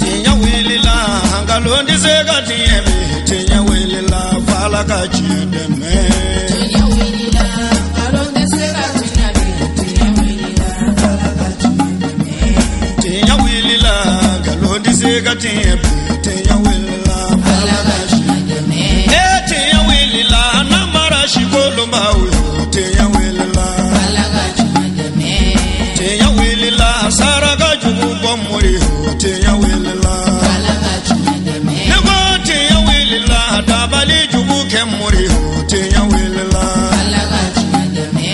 Tiɲɛ wulila, nkalon tɛ se ka tiɲɛ bi. Tiɲɛ wulila, f'Ala ka tiɲɛ dɛmɛ. Tiɲɛ wulila, nkalon tɛ se ka tiɲɛ bi. Tiɲɛ wulila, f'Ala ka tiɲɛ dɛmɛ. Tiɲɛ wulila, nkalon tɛ se ka tiɲɛ bi. Tiɲɛ wulila, f'Ala ka tiɲɛ dɛmɛ. E tiɲɛ wulila, namara si kolonbaw yo. Tiɲɛ wulila, f'Ala ka tiɲɛ dɛmɛ. Tiɲɛ wulila, saraka jugu bɔ mori yo. Tiɲɛ wulila, f'Ala ka tiɲɛ dɛmɛ. Ne ko tiɲɛ wulila, dabali jugu kɛ mori yo. Tiɲɛ wulila, f'Ala ka tiɲɛ dɛmɛ.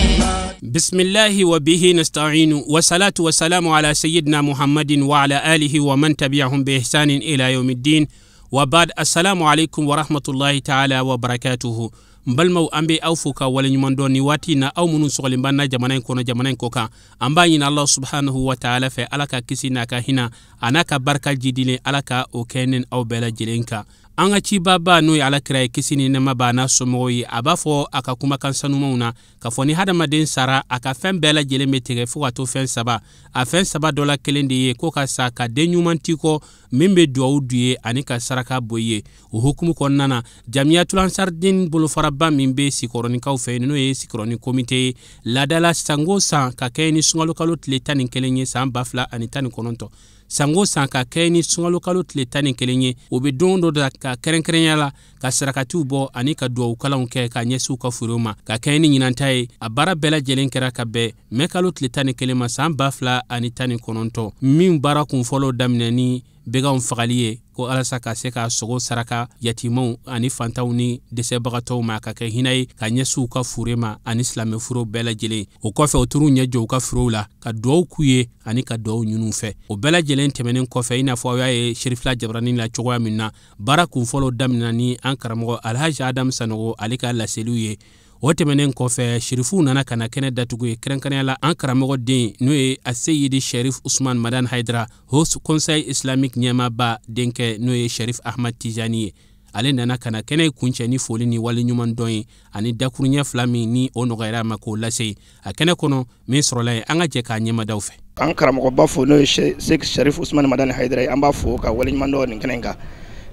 بسم الله وبه نستعين والصلاة والسلام على سيدنا محمد وعلى آله ومن تبعهم بإحسان إلى يوم الدين وبعد السلام عليكم ورحمة الله تعالى وبركاته. N balimaw, an bɛ aw fo ka waleɲuman dɔn ni waati na, aw minnu sɔgɔlen b'an na jamana in kɔnɔ, jamana in kɔ kan. An b'a ɲini Allah subhanahu wa ta'ala fɛ, Ala ka kisi n'a ka hinɛ a n'a ka barika jidilen, Ala ka o kɛ ni aw bɛɛ lajɛlen kan. An ka cibaba, n'o ye Ala kira ye, kisi ni nɛɛma b'a n'a somɔgɔw ye, a b'a fɔ a ka kumakan sanumanw na k'a fɔ ni hadamaden sara, a ka fɛn bɛɛ lajɛlen bɛ tigɛ fo ka to fɛn saba. A fɛn saba dɔ la kelen de ye ko ka sa ka den ɲuman t'i kɔ min bɛ duwawu du ye ani ka saraka bɔ i ye. O hukumu kɔnɔna na, Jamiyatul Ansardin bolofaraba min bɛ Sikɔrɔnikaw fɛ yen, n'o ye Sikɔrɔni komite ye, laadala sango san ka kɛ ni sunkalo tile 11 ye san 2019, sango san ka kɛ ni sunkalo tile 11 ye, o bɛ don dɔ da ka kɛrɛnkɛrɛnya la ka sarakatiw bɔ ani ka duwawukalanw kɛ ka ɲɛsin u ka forow ma. Ka kɛ ni ɲinanta ye, a baara bɛɛ lajɛlen kɛra ka bɛn mɛ kalo tile 11 ma san 2019, min baara kun fɔlɔ daminɛ ni beganw fagali ye, ko alasa ka se ka sogo saraka yatimaw ani fantanw ni dɛsɛbagatɔw ma, ka kɛ hinɛ ye ka ɲɛsin u ka fure ma ani silamɛ furew bɛɛ lajɛlen. O kɔfɛ, o tor'u ɲɛ jɔ u ka furew la ka duwawu k'u ye ani ka duwawu ɲini u fɛ. O bɛɛ lajɛlen tɛmɛnen kɔfɛ, i n'a fɔ aw y'a ye Serifila jabaranin la cogoya min na, baara kunfɔlɔ daminɛ ni an karamɔgɔ Alhaji Adamu Sanogo ale ka laseliw ye. O tɛmɛnen kɔfɛ, Serifuw nana ka na kɛnɛ datugu ye, kɛrɛnkɛrɛnya la an karamɔgɔ den, n'o ye Aseyidi Sherif Usman Madan Haidara, Haut Conseil Islamique ɲɛmaaba denkɛ, n'o ye Sherif Ahmad Tijani ye. Ale nana ka na kɛnɛ kuncɛ ni foli ni waleɲuman dɔn ye ani dakuruɲɛ fila min ni o nɔgɔyara a ma k'o lase a kɛnɛ kɔnɔ min sɔrɔla yen. An ka jɛ k'a ɲɛmadaw fɛ. An karamɔgɔba fo, n'o ye Sek Sherif Usman Madan Haidara ye, an b'a fo ka waleɲuman dɔn nin kɛnɛ in kan.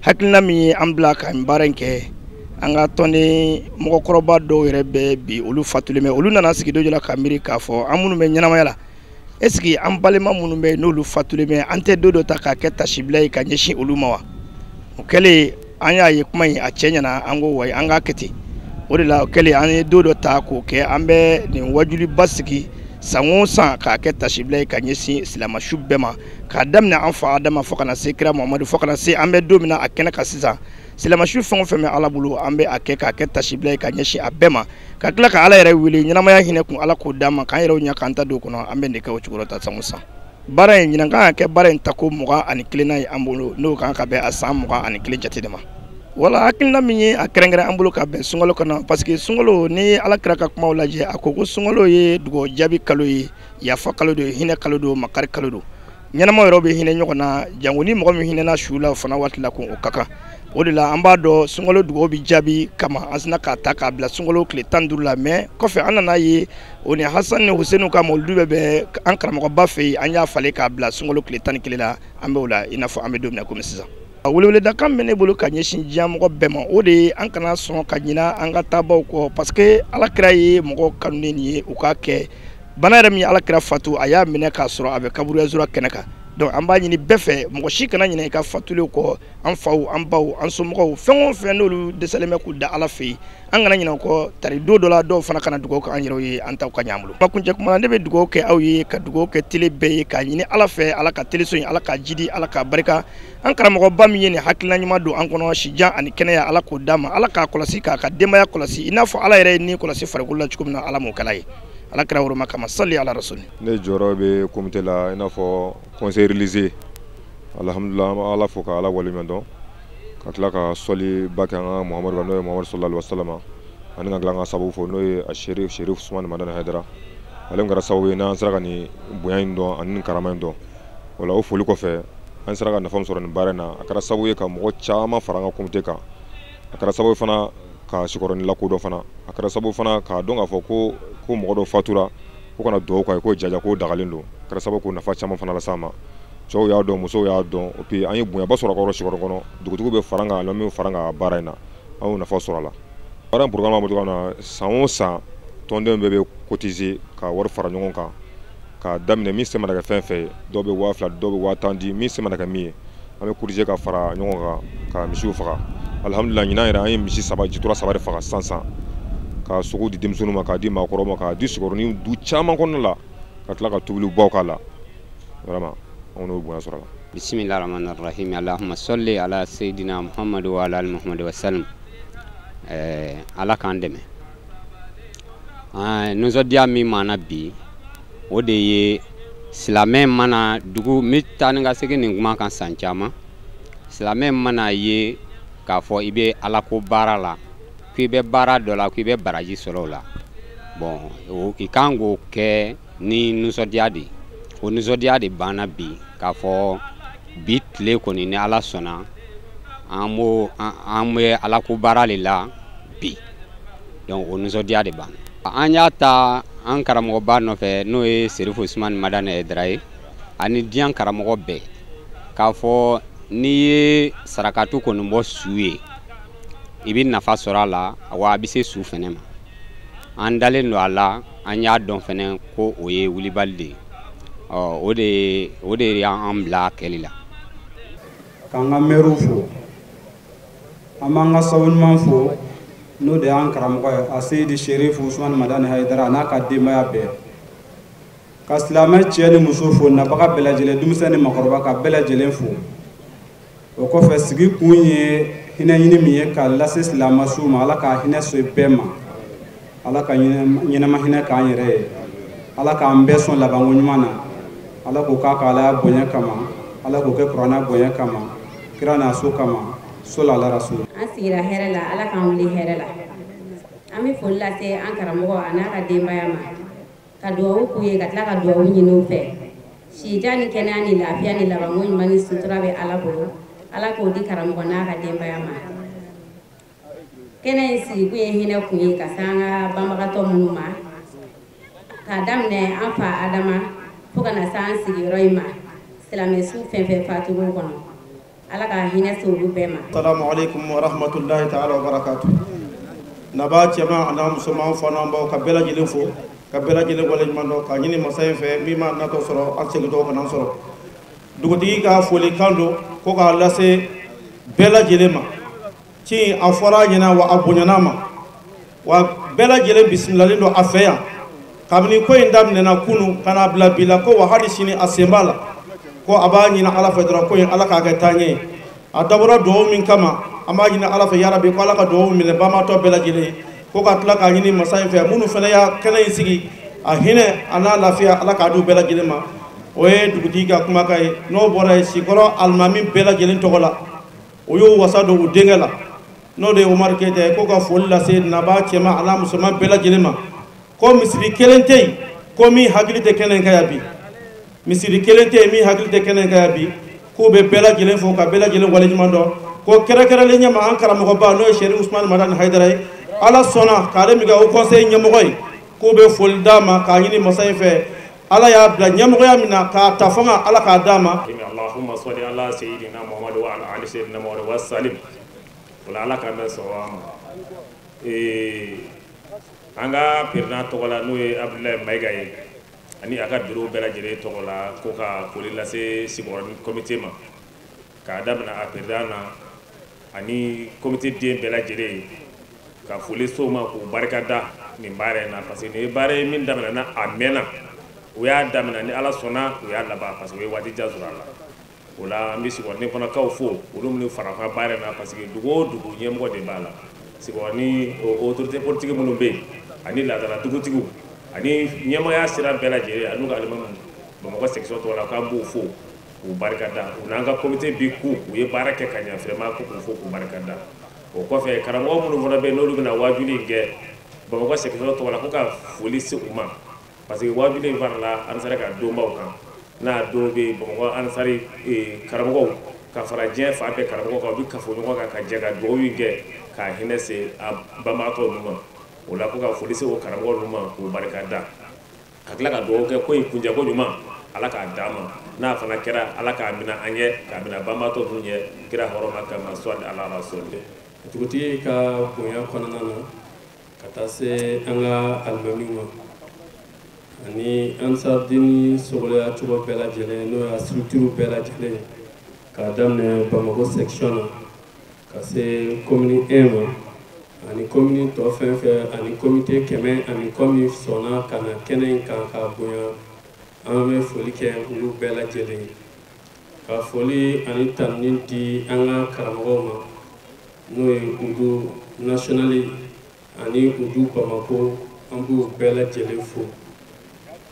Hakilina min ye an bila ka nin baara in kɛ, an ka tɔnden mɔgɔkɔrɔba dɔw yɛrɛ bɛ bi, olu fatulen bɛ, olu nana sigi dɔ la ka miiri k'a fɔ an minnu bɛ ɲɛnamaya la, est ce que an balima minnu bɛ yen n'olu fatulen bɛ, an tɛ don dɔ ta k'a kɛ tasibila ye ka ɲɛsin olu ma wa? O kɛlen, an y'a ye kuma in a cɛ ɲɛna, an ko wayi, an k'a kɛ ten. O de la, o kɛlen, an ye don dɔ ta k'o kɛ, an bɛ nin wajuliba sigi san o san k'a kɛ tasibila ye ka ɲɛsin silamɛsu bɛɛ ma, k'a daminɛ an fa Adama fo ka na se kira Muhamadu, fo ka na se an bɛ don min na a kɛnɛ kan sisan. Silamɛsu fɛn o fɛn bɛ Ala bolo, an bɛ a kɛ k'a kɛ tasibila ye ka ɲɛsin a bɛɛ ma, ka tila ka Ala yɛrɛ wele ɲɛnamaya hinɛ kun, Ala k'o d'an ma, k'an yɛrɛw ɲɛ k'an ta don o kɔnɔ. An bɛ nin kɛ o cogo la ta san o san. Baara in ɲinan kan ka kɛ baara in tako 21nan ye an bolo, n'o kan ka bɛn a san 21 jate de ma. Wala hakilina min ye a kɛrɛnkɛrɛn an bolo ka bɛn sunkalo kɔnɔ, parce que sunkalo, ni Ala kira ka kumaw lajɛ, a ko ko sunkalo ye dugawu jaabi kalo ye, yafa kalo don, hinɛ kalo don, makari kalo don. Ɲɛnamaw yɛrɛ bɛ hinɛ ɲɔgɔn na, jango ni mɔgɔ min hinɛna su la, o fana waati la ko o ka kan. O de la, an b'a dɔn sunkalo dugawu bɛ jaabi kama, an sina k'a ta k'a bila sunkalo tile 15 la. Mais kɔfɛ, an nana ye o ni Hasan ni Husenu ka mawuludu bɛ bɛn an karamɔgɔba fɛ yen, an y'a falen k'a bila sunkalo tile 11 la. An bɛ o la i n'a fɔ an bɛ don min na komi sisan. Weleweledakan bɛ ne bolo ka ɲɛsin diɲɛmɔgɔ bɛɛ ma, o de ye an kana sɔn ka ɲina an ka taabaw kɔ, parce que Ala kira ye mɔgɔw kanu ni nin ye, u k'a kɛ. Bana yɛrɛ min ye Ala kira fatu, a y'a minɛ k'a sɔrɔ a bɛ kaburuyazura kɛnɛ kan. Donc an b'a ɲini bɛɛ fɛ, mɔgɔ si kana ɲinɛ i ka fatulenw kɔ, an faw, an baw, an somɔgɔw, fɛn o fɛn n'olu dɛsɛlen bɛ k'u da Ala fɛ yen, an kana ɲinɛ o kɔ. Tari don dɔ la, dɔw fana kana dugawu kɛ an yɛrɛw ye, an taw ka ɲɛ an bolo. Kumakuncɛ kuma la, ne bɛ dugawu kɛ aw ye, ka dugawu kɛ télé bɛɛ ye, k'a ɲini Ala fɛ, Ala ka téléso in, Ala k'a jidi, Ala k'a barika. An karamɔgɔba min ye nin hakilina ɲuman don an kɔnɔ, sijan ani kɛnɛya, Ala k'o d'a ma, Ala k'a kɔlɔsi, k'a ka denbaya kɔlɔsi, i n'a fɔ Ala yɛrɛ ye ni kɔlɔsi farikolo la cogo min na, Ala m'o kɛla ye. Ala kira woroma kama, sali ala rasuli. Ne jɔyɔrɔ bɛ comité la i n'a fɔ conseil religieux. Alhamdulillah, an bɛ Ala fo ka Ala waleɲuman dɔn, ka tila ka sɔli ba kɛ an ka Muhamadu kan, n'o ye Muhamadu sallallahu alaihi wasallam, ani ka tila an ka sababu fo, n'o ye a Sherif Usman Madani Haidara. Ale kɛra sababu ye n'an sera ka nin bonya in dɔn ani nin karama in dɔn. O la, o foli kɔfɛ, an sera ka nafa min sɔrɔ nin baara in na, a kɛra sababu ye ka mɔgɔ caman fara an ka comité kan. A kɛra sababu ye fana ka Sikɔrɔni lakodɔn fana. A kɛra sababu fana k'a dɔn k'a fɔ ko mɔgɔ dɔ fatura. ko kana dugawu k'a ye ko jaja k'o dagalen don kɛra sababu k'o nafa caman fana las'an ma. Cɛw y'a dɔn, musow y'a dɔn, et puis an ye bonyaba sɔrɔ a kɔrɔ Sikɔrɔ kɔnɔ. Dugutigiw bɛ fara an kan, alimamiw fara an kan baara in na, an y'o nafa sɔrɔ a la. Baara in programme bɛ cogoya min na, san o san tɔnden bɛɛ bɛ cotiser ka wari fara ɲɔgɔn kan k'a daminɛ min se mana kɛ fɛn fɛn ye, dɔw bɛ 2000, dɔw bɛ 10,000 di, min se mana kɛ min ye, an bɛ cotiser ka fara ɲɔgɔn kan ka misiw faga. Alhamdulillah, ɲinan yɛrɛ an ye misi 3, jitura 3 de faga sisan, ka sogo di denmisɛnninw ma, k'a di maakɔrɔw ma, k'a di Sikɔrɔni du caman kɔnɔna la, ka tila ka tobilibaw k'a la. Vraiment an y'o bonya sɔrɔ a la. Bismillahir Rahmanir Rahim. Allahumma salli ala sayyidina Muhammad wa ala ali Muhammad wa sallam. Ala k'an dɛmɛ. Nisɔndiya min m'an na bi, o de ye silamɛ mana dugu n bɛ taa ni ka segin nin kuma kan san caman. Silamɛ mana ye k'a fɔ i bɛ ala ko baara la, k'i bɛ baara dɔ la, k'i bɛ baraji sɔrɔ o la, bon i kan k'o kɛ ni nisɔndiya de ye. O nisɔndiya de banna bi k'a fɔ bi tile kɔni ni ala sɔnna an bɛ ala ko baara de la bi, donc o nisɔndiya de banna. An y'a ta an karamɔgɔba nɔfɛ, n'o ye Serifu Usumani Madani Hayidara ye, ani diɲɛ karamɔgɔ bɛɛ, k'a fɔ n'i ye sarakatu kɔni bɔ su ye, i bɛ nafa sɔrɔ a la, wa a bɛ se su fɛnɛ ma. An dalen don a la, an y'a dɔn fɛnɛ ko o ye wulibali de ye. O de y'an bila a kɛli la. K'an ka mɛriw fo, an b'an ka sabu ɲuman fo, n'o de y'an karamɔgɔ ye, a Seyidi Serifu Usumani Madani Hayidara n'a ka denbaya bɛɛ. Ka silamɛ cɛ ni muso fo, nabaga bɛɛ lajɛlen, denmisɛn ni maakɔrɔba, ka bɛɛ lajɛlen fo. O kɔfɛ, sigi kun ye hinɛ ɲini min ye k'a lase silamɛsiw ma, Ala ka hinɛ se bɛɛ ma, Ala ka ɲɛnama hinɛ k'an yɛrɛ ye, Ala k'an bɛɛ sɔn labanko ɲuman na, Ala k'o k'a ka Alaya bonya kama, Ala k'o kɛ kuranɛ bonya kama, kira n'a so kama, sola ala rasul. An sigira hɛrɛ la, Ala k'an wuli hɛrɛ la. An bɛ foli lase an karamɔgɔ a n'a ka denbaya ma, ka dugawu k'u ye, ka tila ka dugawu ɲini u fɛ. Sijan ni kɛnɛya ni lafiya ni labanko ɲuman ni sutura bɛ Ala bolo, Ala k'o di karamɔgɔ n'a ka denbaya ma. Kɛnɛ in sigikun ye hinɛ kun ye ka se an ka banbagatɔ minnu ma, k'a daminɛ an fa Adama fo ka na se an sigiyɔrɔ in ma, silamɛsu fɛn fɛn fatur'o kɔnɔ, Ala ka hinɛ se olu bɛɛ ma. Assalamu alaikum wa rahmatullahi ta'ala wa barakatuh. Naba cɛman a n'a musoman, fa n'an baw, ka bɛɛ lajɛlen fo, ka bɛɛ lajɛlen waleɲuman dɔn, ka ɲini masa in fɛ min m'a natɔ sɔrɔ, an segintɔ kana sɔrɔ. Dugutigi ka folikan don ko k'a lase bɛɛ lajɛlen ma. Ci a fɔra a ɲɛna wa a bonyana ma, wa bɛɛ lajɛlen bisimilalen don a fɛ yan. Kabini ko in daminɛna kunun ka n'a bila bi la, ko wa hali sini a sen b'a la, ko a b'a ɲini Ala fɛ dɔrɔn ko in Ala k'a kɛ taaɲɛ ye. A dabɔra dugawu min kama, an b'a ɲini Ala fɛ yarabi ko Ala ka dugawu minɛ banbaatɔ bɛɛ lajɛlen ye, ko ka tila k'a ɲini masa in fɛ minnu fana y'a kɛnɛ in sigi, a hinɛ a n'a lafiya Ala k'a d'u bɛɛ lajɛlen ma. O ye dugutigi ka kumakan ye. N'o bɔra yen, Sikɔrɔ alimami bɛɛ lajɛlen tɔgɔ la, o y'o wasa don u denkɛ la, n'o de ye Umaru Keyita ye, ko ka foli lase nabaa cɛman a n'a musoman bɛɛ lajɛlen ma. Ko misiri kelen tɛ yen ko min hakili tɛ kɛnɛ in kan yan bi, misiri kelen tɛ yen min hakili tɛ kɛnɛ in kan yan bi. K'u bɛ bɛɛ lajɛlen fo ka bɛɛ lajɛlen waleɲuman dɔn. Ko kɛrɛnkɛrɛnlen ɲɛma an karamɔgɔba n'o ye Serifu Usumani Madani Hayidara ye, Ala sɔnna k'ale min kɛ o conseil ɲɛmɔgɔ ye, k'u bɛ foli d'a ma k'a ɲini masa in fɛ, Ala y'a bila ɲɛmɔgɔya min na k'a ta fanga, Ala k'a d'a ma. Allahumma salli ala sayyidina Muhammad wa ala ali sayyidina Muhammad wa sallim. Wala Ala k'an bɛn sawaba ma. An ka président tɔgɔ la, n'o ye Abdoulaye Mayiga ye, ani a ka bureau bɛɛ lajɛlen tɔgɔ la, ko ka foli lase Sikɔrɔni comité ma, k'a daminɛ a président na ani comité den bɛɛ lajɛlen, ka foli s'o ma k'u barika da nin baara in na, parce que nin ye baara ye min daminɛna a mɛnna, u y'a daminɛ ni Ala sɔnna u y'a laban, parce que u ye waati jan sɔrɔ a la. O la an bɛ Sikɔrɔni fana kaw fo, olu minnu fara ka baara in na, parce que dugu o dugu ɲɛmɔgɔ de b'a la. Sikɔrɔni autorité politique minnu bɛ yen, ani laadala dugutigiw, ani ɲɛmɔgɔya sira bɛɛ lajɛlen, ani n'u ka alimamu Bamakɔ section tɔgɔ la, k'an b'u fo k'u barika da. U n'an ka comité bi ku u ye baara kɛ ka ɲɛ vraiment, ko k'u fo k'u barika da. O kɔfɛ, karamɔgɔ minnu fana bɛ yen n'olu bɛna waajuli in kɛ Bamakɔ section tɔgɔ la, ko ka foli se u ma, parce que waajuli in farala ansari ka donbaw kan, n'a dɔw bɛ yen Bamakɔ ansari karamɔgɔw ka fara diɲɛ fan bɛɛ karamɔgɔw kan, u bɛ kafo ɲɔgɔn kan ka jɛ ka dugawu in kɛ ka hinɛ se a banbagatɔ ninnu ma. O la ko ka foli se o karamɔgɔ ninnu ma k'u barika da. Ka tila ka dugawu kɛ ko in kunjɛ ko ɲuman Ala k'a d'an ma, n'a fana kɛra Ala k'a minɛ an ɲɛ, k'a minɛ banbaatɔ ninnu ɲɛ, kira hɔrɔma kama sɔli ala rasuli. Dugutigi ka bonya kɔnɔna na ka taa se an ka alimamiw ma ani Ansardini sogoloya cogo bɛɛ lajɛlen, n'o y'a structure bɛɛ lajɛlen, k'a daminɛ Bamakɔ section na ka se commune 1 ma ani commune tɔ fɛn fɛn ani comité 100 ani kɔ min sɔnna ka na kɛnɛ in kan k'a bonya, an bɛ foli kɛ olu bɛɛ lajɛlen ye. Ka foli ani tanuni di an ka karamɔgɔw ma, n'o ye Udu national ani Udu Bamako, an b'u bɛɛ lajɛlen fo,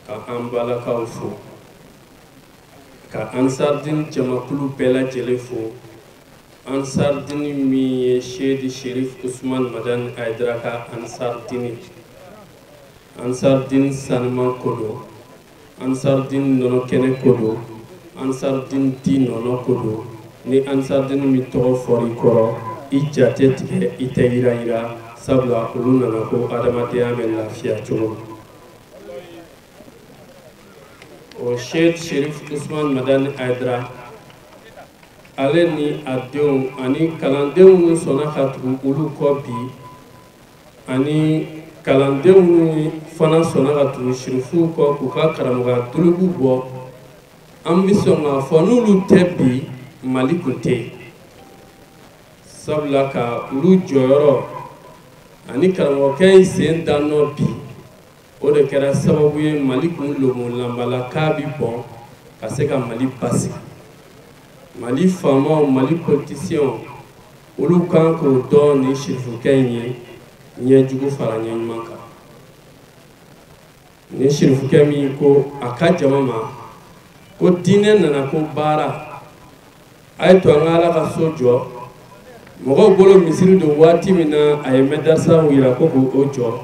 ka an balakaw fo, ka Ansardini jamakulu bɛɛ lajɛlen fo. Ansardini min ye Seyidi Sherif Usman Madani Hayidara ka Ansardini, Ansardini sanuman ko don, Ansardini nɔnɔ kɛnɛ ko don, Ansardini di nɔnɔ ko don. Ni Ansardini min tɔgɔ fɔra i kɔrɔ, i ja tɛ tigɛ, i tɛ yira, sabula olu nana ko adamadenya bɛ lafiya cogo min. O Seyidi Sherif Usman Madani Hayidara, ale ni a denw ani kalandenw minnu sɔnna ka tugu olu kɔ bi, ani kalandenw minnu fana sɔnna ka tugu sirifuw kɔ k'u ka karamɔgɔya dulugu bɔ, an bɛ sɔn k'a fɔ n'olu tɛ bi, Mali kun tɛ yen. Sabula ka olu jɔyɔrɔ ani karamɔgɔkɛ in sen da nɔ bi, o de kɛra sababu ye Mali kun lomolanbala k'a bi bɔn ka se ka Mali basigi. Mali faamaw, Mali politiciens, olu kan k'o dɔn ni sirifukɛ in ye ɲɛjugu fara ɲɛ ɲuman kan. Ni sirifukɛ min ko a ka jama ma ko diinɛ nana ko baara, a ye to an ka Ala ka so jɔ. Mɔgɔw bolo misiri don waati min na, a ye mɛdarisaw yira ko k'o jɔ.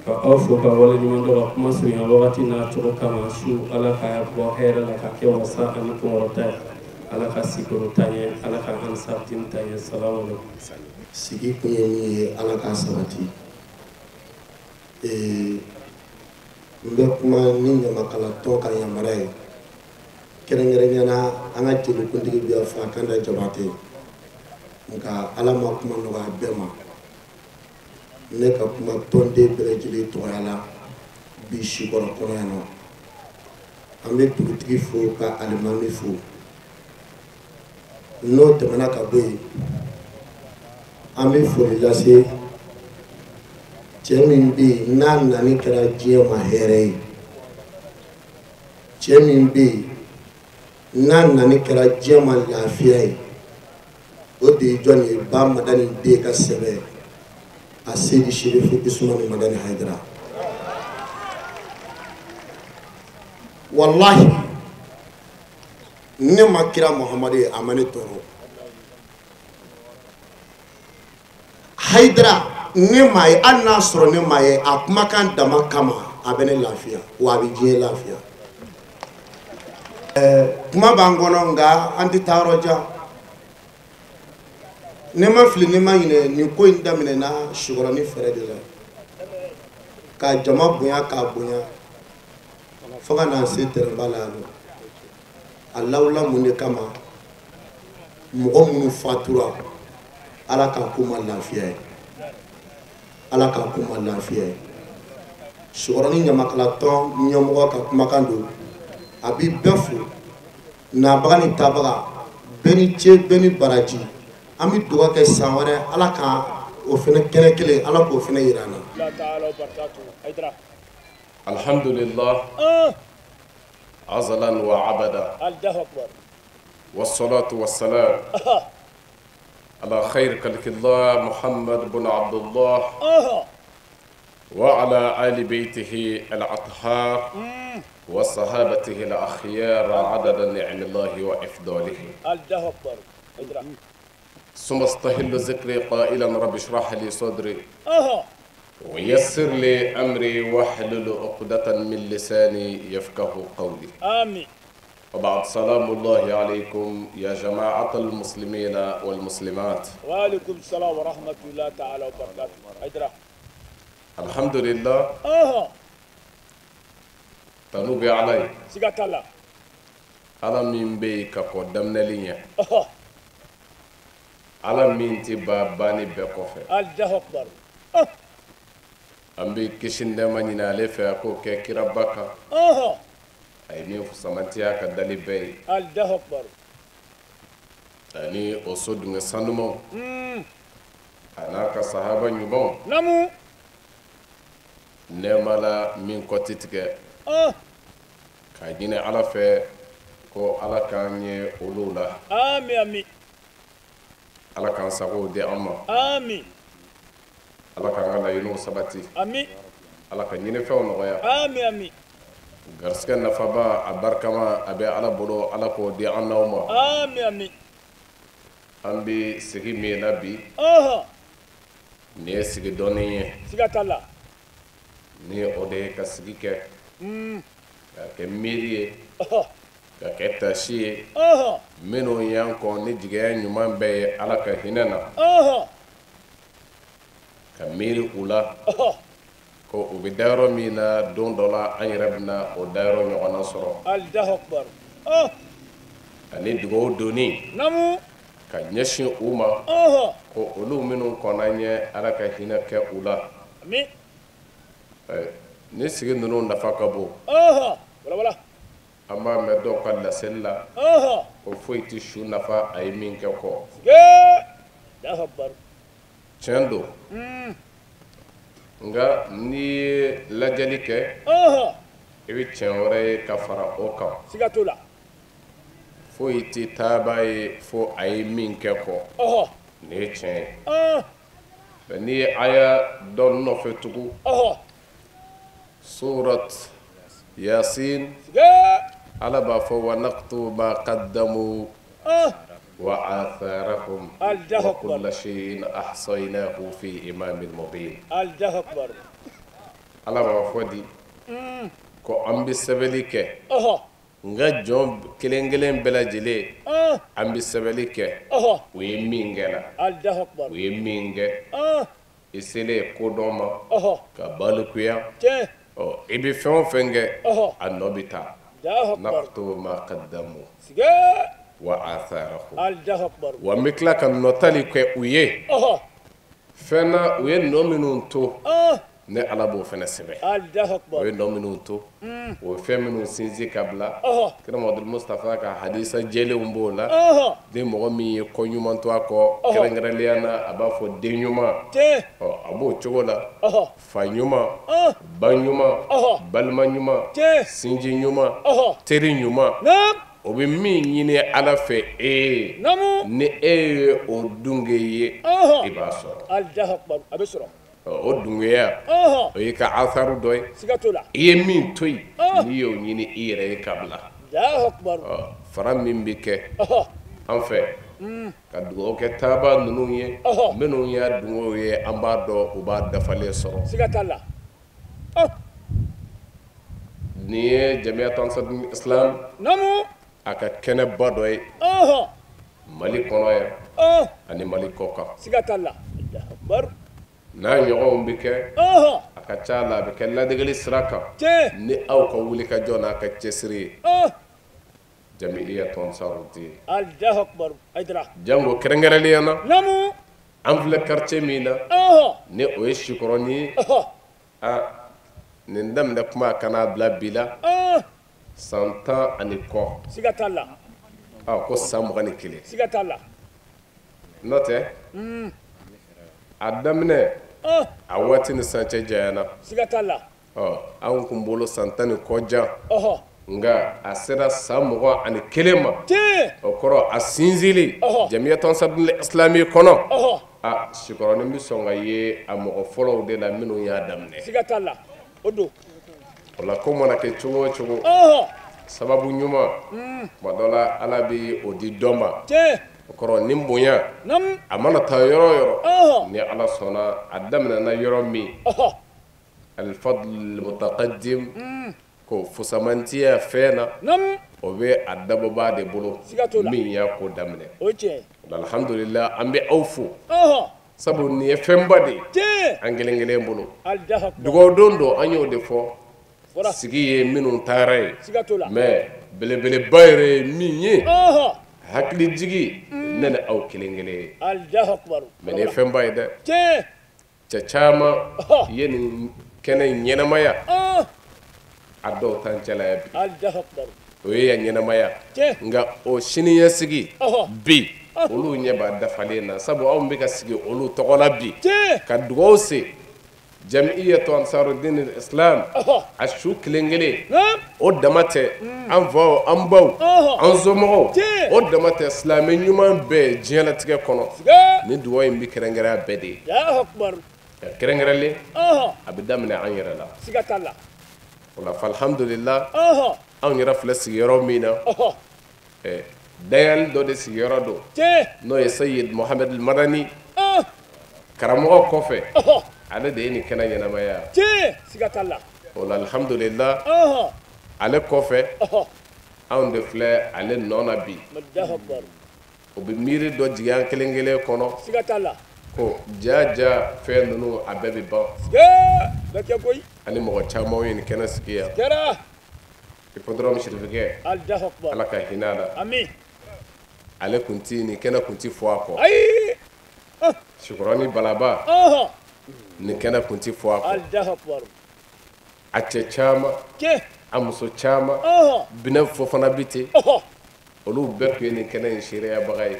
Ka aw fo ka waleɲuman dɔn ka kuma surunya wagati n'a cogo kama. Su Ala ka bɔ hɛrɛ la ka kɛ wasa ani kunkɔrɔta ye. Ala ka sikoro ta ɲɛ, Ala ka Ansardini ta ɲɛ. Salamu alaikum. Sigi kun ye min ye, Ala k'a sabati. N bɛ kuma ni ɲamakalatɔn ka yamaruya ye, kɛrɛnkɛrɛnnenya la an ka jelikuntigi bɛ yan Fakanda Jabate, nka Ala ma kuma nɔgɔya bɛɛ ma. Ne ka kuma tɔnden bɛɛ lajɛlen tɔgɔya la bi Sikɔrɔ kɔnɔ yan nɔ. An bɛ dugutigi fo ka alimami fo. N'o tɛmɛna ka bɔ yen, an bɛ foli lase cɛ min bɛ yen n'a nani kɛra diɲɛ ma hɛrɛ ye, cɛ min bɛ yen n'a nani kɛra diɲɛ ma lafiya ye, o de ye jɔn ye? Ba Madani den ka sɛbɛ, a Seyidi Sherif Usman Madani Hayidara. Walahi, ne ma kira Muhamadu ye, a ma ne tɔɔrɔ. Hayidara, ne ma ye, hali n'a sɔrɔ ne ma ye, a kumakan dama kama a bɛ ne lafiya, wa a bɛ diɲɛ lafiya. Kuma b'an kɔnɔ, nka an tɛ taa yɔrɔ jan. Ne ma fili, ne ma ɲinɛ, nin ko in daminɛna Sikɔrɔni fɛrɛ de la, ka jama bonya k'a bonya fo ka na se tɛrɛnba la yan nɔ. A lawula mun de kama? Mɔgɔ minnu fatura, Ala k'a k'u ma lafiya ye, Ala k'a k'u ma lafiya ye. Sikɔrɔni ɲamakalatɔn ɲɛmɔgɔ ka kumakan don, a b'i bɛɛ fo, nabaga ni tabaga, bɛɛ ni ce, bɛɛ ni baraji. An bɛ dugawu kɛ san wɛrɛ, Ala ka o fana kɛnɛ kelen, Ala k'o fana yira an na. Alhamdulillah. Azalan wa abada. Wassalatu wassalam ala khair khalqillah Muhammad bin Abdullah wa ala ali baytihi al-athhar wa sahabatihi al-akhyar adada ni'amillahi wa ifdalihi. ثم استهل ذكري قائلا رب اشرح لي صدري ويسر لي أمري واحلل عقدة من لساني يفقه قولي. آمين. وبعد، سلام الله عليكم يا جماعة المسلمين والمسلمات. وعليكم السلام ورحمة الله تعالى وبركاته. الحمد لله. Tanu bɛ Ala ye. Siga t'a la. Ala min bɛ yen ka kɔn daminɛli ɲɛ. Ala min tɛ ban banni bɛɛ kɔfɛ. Alahu akbar. An bɛ kisi ni nɛɛma ɲini ale fɛ a k'o kɛ kiraba kan. A ye min fusamantiya ka dali bɛɛ ye. Alahu akbar. Ani o so dungɛ sanumanw. A n'a ka sahaba ɲumanw. Naamu. Nɛɛma la min kɔ tɛ tigɛ. K'a ɲini Ala fɛ ko Ala k'an ye olu la. Ami ami. Ala k'an sagow di an ma. Ami. Ala k'an ka laɲiniw sabati. Ami. Ala ka ɲinifɛnw nɔgɔya. Ami ami. Garisɛgɛ nafaba a barikama a bɛ Ala bolo, Ala k'o di an n'aw ma. Ami ami. An bɛ sigi min na bi. Nin ye sigi dɔɔnin ye. Siga t'a la. Ni o de ye ka sigi kɛ. Ka kɛ miiri ye. Ka kɛ tasi ye. Minnu y'an kɔn ni jigiya ɲuman bɛɛ ye Ala ka hinɛ na. Ka miiri u la. Ko u bɛ dayɔrɔ min na don dɔ la an yɛrɛ bɛna o dayɔrɔ ɲɔgɔnna sɔrɔ. Alahu akbar. Ani dugawu donni. Naamu. Ka ɲɛsin u ma. Ko olu minnu kɔnna an ɲɛ Ala ka hinɛ kɛ u la. Ami. Ni sigi ninnu nafa ka bon. Wala wala. An b'a mɛn dɔw ka laseli la. Ko foyi tɛ su nafa a ye min kɛ kɔ. Alahu akbar. Tiɲɛ don. Nka n'i ye lajɛli kɛ. I bɛ tiɲɛ wɛrɛ ye ka fara o kan. Siga t'o la. Foyi tɛ taaba ye fo a ye min kɛ kɔ. Nin ye tiɲɛ ye. Mɛ n'i ye aya dɔ nɔfɛ tugun. Surat Yasin. Ala b'a fɔ wa naktubu ma qaddamu wa atharahum wa kulla shay'in ahsaynahu fi imamin mubin. Allahu akbar. Ala b'a fɔ di ko an bɛ sɛbɛnni kɛ. N ka jɔn kelen kelen bɛɛ lajɛlen an bɛ sɛbɛnni kɛ. U ye min kɛ la. Allahu akbar. U ye min kɛ. I selen kodɔn ma. Ka balikuya. Ɔ i bɛ fɛn o fɛn kɛ. A nɔ bɛ taa. Naktubu ma qaddamu wa atharahum. Allahu akbar. Wa n bɛ tila ka nɔtali kɛ u ye. Fɛn na u ye nɔ minnu to. Ne Ala b'o fana sɛbɛn. Allahu akbar. O ye nɔ minnu to. O ye fɛn minnu sinsin ka bila. Kira Muhamadu Mustafa ka hadisa jɛlenw b'o la. Ni mɔgɔ min ye kɔ ɲuman to a kɔ. Kɛrɛnkɛrɛnnenya na a b'a fɔ den ɲuman. Ɔ a b'o cogo la. Fa ɲuman. Ba ɲuman. Balima ɲuman. Sinji ɲuman. Teri ɲuman. O bɛ min ɲini Ala fɛ e ye. Ni e ye o dunge ye. I b'a sɔrɔ. Allahu akbar. A bɛ sɔrɔ. O dungeya o y'i ka asaru dɔ ye. Siga t'o la. I ye min to yen n'i y'o ɲini i yɛrɛ ye ka bila. Allahu akbar. Fara min bɛ kɛ an fɛ ka dugawu kɛ taaba ninnu ye minnu y'a dungew ye an b'a dɔn u b'a dafalen sɔrɔ. Siga t'a la. Nin ye Jamiyatu Ansarul Islam. Naamu. A ka kɛnɛba dɔ ye. Mali kɔnɔ yan. Ani Mali kɔ kan. Siga t'a la. Allahu akbar. N'a ɲɔgɔnw bɛ kɛ. A ka ca la a bɛ kɛ ladegeli sira kan. Ni aw ka wuli ka jɔ n'a ka cɛsiri ye. Jamiyatu Ansarul Din. Allahu akbar. Hayidara. Jango kɛrɛnkɛrɛnnenya na. Naamu. An filɛ quartier min na. Ni o ye Sikɔrɔni ye. A nin daminɛ kuma kana bila bi la. San 10 ani kɔ. Siga t'a la. Ko san 21. Siga t'a la. N'o tɛ. A daminɛ. A waati ni san cɛ janyana. Siga t'a la. Ɔ anw kun bolo san 10 ni kɔ jan. Nka a sera san 21 ma. O kɔrɔ a sinsinli. Jamiyatu Ansarul Islam kɔnɔ. A Sikɔrɔni bɛ sɔn ka ye a mɔgɔ fɔlɔw de la minnu y'a daminɛ. Siga t'a la. O don. O la ko mana kɛ cogo o cogo. Sababu ɲuman. Tuma dɔ la Ala bɛ o di dɔ ma. O kɔrɔ ni bonya. A mana taa yɔrɔ o yɔrɔ. Ni Ala sɔnna a daminɛna yɔrɔ min. Al-fadl mutaqaddim. Ko fusamantiya fɛn na. O bɛ a dabɔbaa de bolo. Min y'a ko daminɛ. O ye tiɲɛ ye. Alhamdulillah an bɛ aw fo. Sabu nin ye fɛnba de ye. An kelen kelen bolo. Dugawu don don an y'o de fɔ. Sigi ye minnu taara ye, mais belebeleba yɛrɛ ye min ye, hakili jigi ne ni aw kelen kelen ye. Mais nin ye fɛnba ye dɛ. Cɛ caman ye nin kɛnɛ in ɲɛnamaya, a dɔw t'an cɛla yan bi. O ye yan ɲɛnamaya, nka o siniɲɛsigi bi olu ɲɛ b'a dafalen na, sabu anw bɛ ka sigi olu tɔgɔ la bi ka dugawu se Jamiyatu Ansarudin Islam a su kelen kelen o dama tɛ, an faw, an baw, an somɔgɔw, o dama tɛ, silamɛ ɲuman bɛɛ diɲɛlatigɛ kɔnɔ. Ni dugawu in bɛ kɛrɛnkɛrɛn a bɛɛ de ye. Kɛrɛnkɛrɛnlen a bɛ daminɛ an yɛrɛ la. O la alhamdulillah, anw yɛrɛ filɛ sigiyɔrɔ min na, dayali dɔ de sigiyɔrɔ don, n'o ye Seyid Mohamed Madani karamɔgɔ kɔfɛ, ale de ye nin kɛnɛ ɲɛnamaya. O la alhamdulillah, ale kɔfɛ anw de filɛ ale nɔ na bi. O bɛ miiri dɔ jigin an kelen kelen kɔnɔ ko ja ja fɛn ninnu a bɛɛ bɛ ban. Ani mɔgɔ caman ye nin kɛnɛ sigi yan. Hippodrome Sirifikɛ, Ala ka hinɛ a la. Ale kun ti nin kɛnɛ kun ti fɔ a kɔ. Sikorani Balaba, nin kɛnɛ kun ti fɔ a kɔ. A cɛ caman, a muso caman, Binɛ Fofana bi ten, olu bɛɛ tun ye nin kɛnɛ in seereyabaga ye.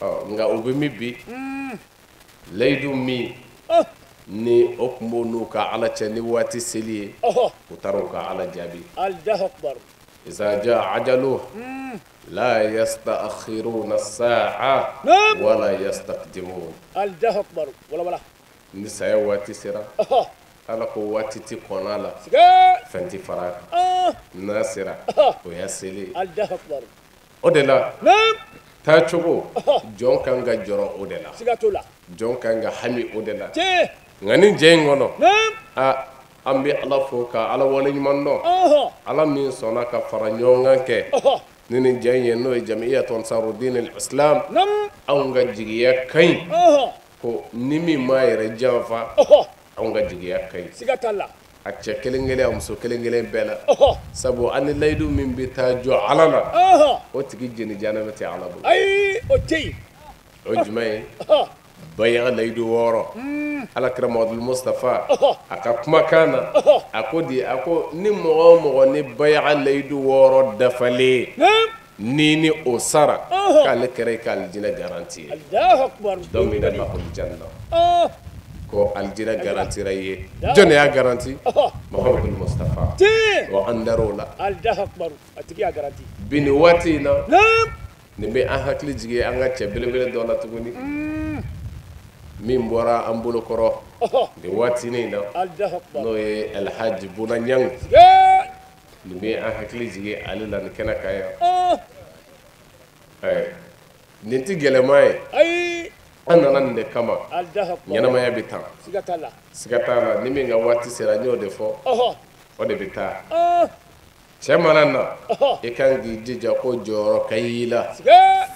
Nka u bɛ min bi, layidu min ni o tun b'o n'u ka Ala cɛ ni waati seli ye, u taara u ka Ala jaabi. Iza jaa ajaluhum la yasta'khiruna as-sa'a wala yastaqdimun. Ni saya waati sera, Ala ko waati ti kɔnɔ a la, fɛn ti fara a kan. N'a sera, o y'a seli. O de la taacogo jɔn kan ka jɔrɔ o de la, jɔn kan ka hami o de la. Nka nin jɛ in kɔnɔ, an bɛ Ala fo ka Ala waleɲuman dɔn, Ala min sɔnna ka fara ɲɔgɔn kan kɛ ni nin jɛ in ye, n'o ye Jamiyatu Ansarudin Islam. Anw ka jigiya ka ɲi ko ni min m'a yɛrɛ janfa, anw ka jigiya ka ɲi. A cɛ kelen kelen, a muso kelen kelen bɛɛ la, sabu an ni layidu min bɛ taa jɔ Ala la, o tigi jeni janaba tɛ Ala bolo. O ye jumɛn ye? Baya layidu 6. Ala kira Muhamadu Mustafa a ka kumakan na, a ko di, a ko ni mɔgɔ o mɔgɔ ni baya layidu 6 dafalen ni o sara, k'ale kɛra i ka alijinɛ garanti ye. Damina lahul janna, ko alijinɛ garantira i ye. Jɔn de y'a garanti? Muhamadu Mustafa. Wa an dar'o la bi nin waati in na. Nin bɛ an hakili jigin an ka cɛ belebele dɔ la tuguni, min bɔra an bolo kɔrɔ nin waatinin in na, n'o ye Alhaji Buna Ɲang. Nin bɛ an hakili jigin ale la nin kɛnɛ kan yan. Nin tɛ gɛlɛman ye, an nana nin de kama. Ɲɛnamaya bɛ tan, siga t'a la. Ni min ka waati sera, n y'o de fɔ, o de bɛ taa. Cɛ mana na, i kan k'i jija ko jɔyɔrɔ ka y'i la,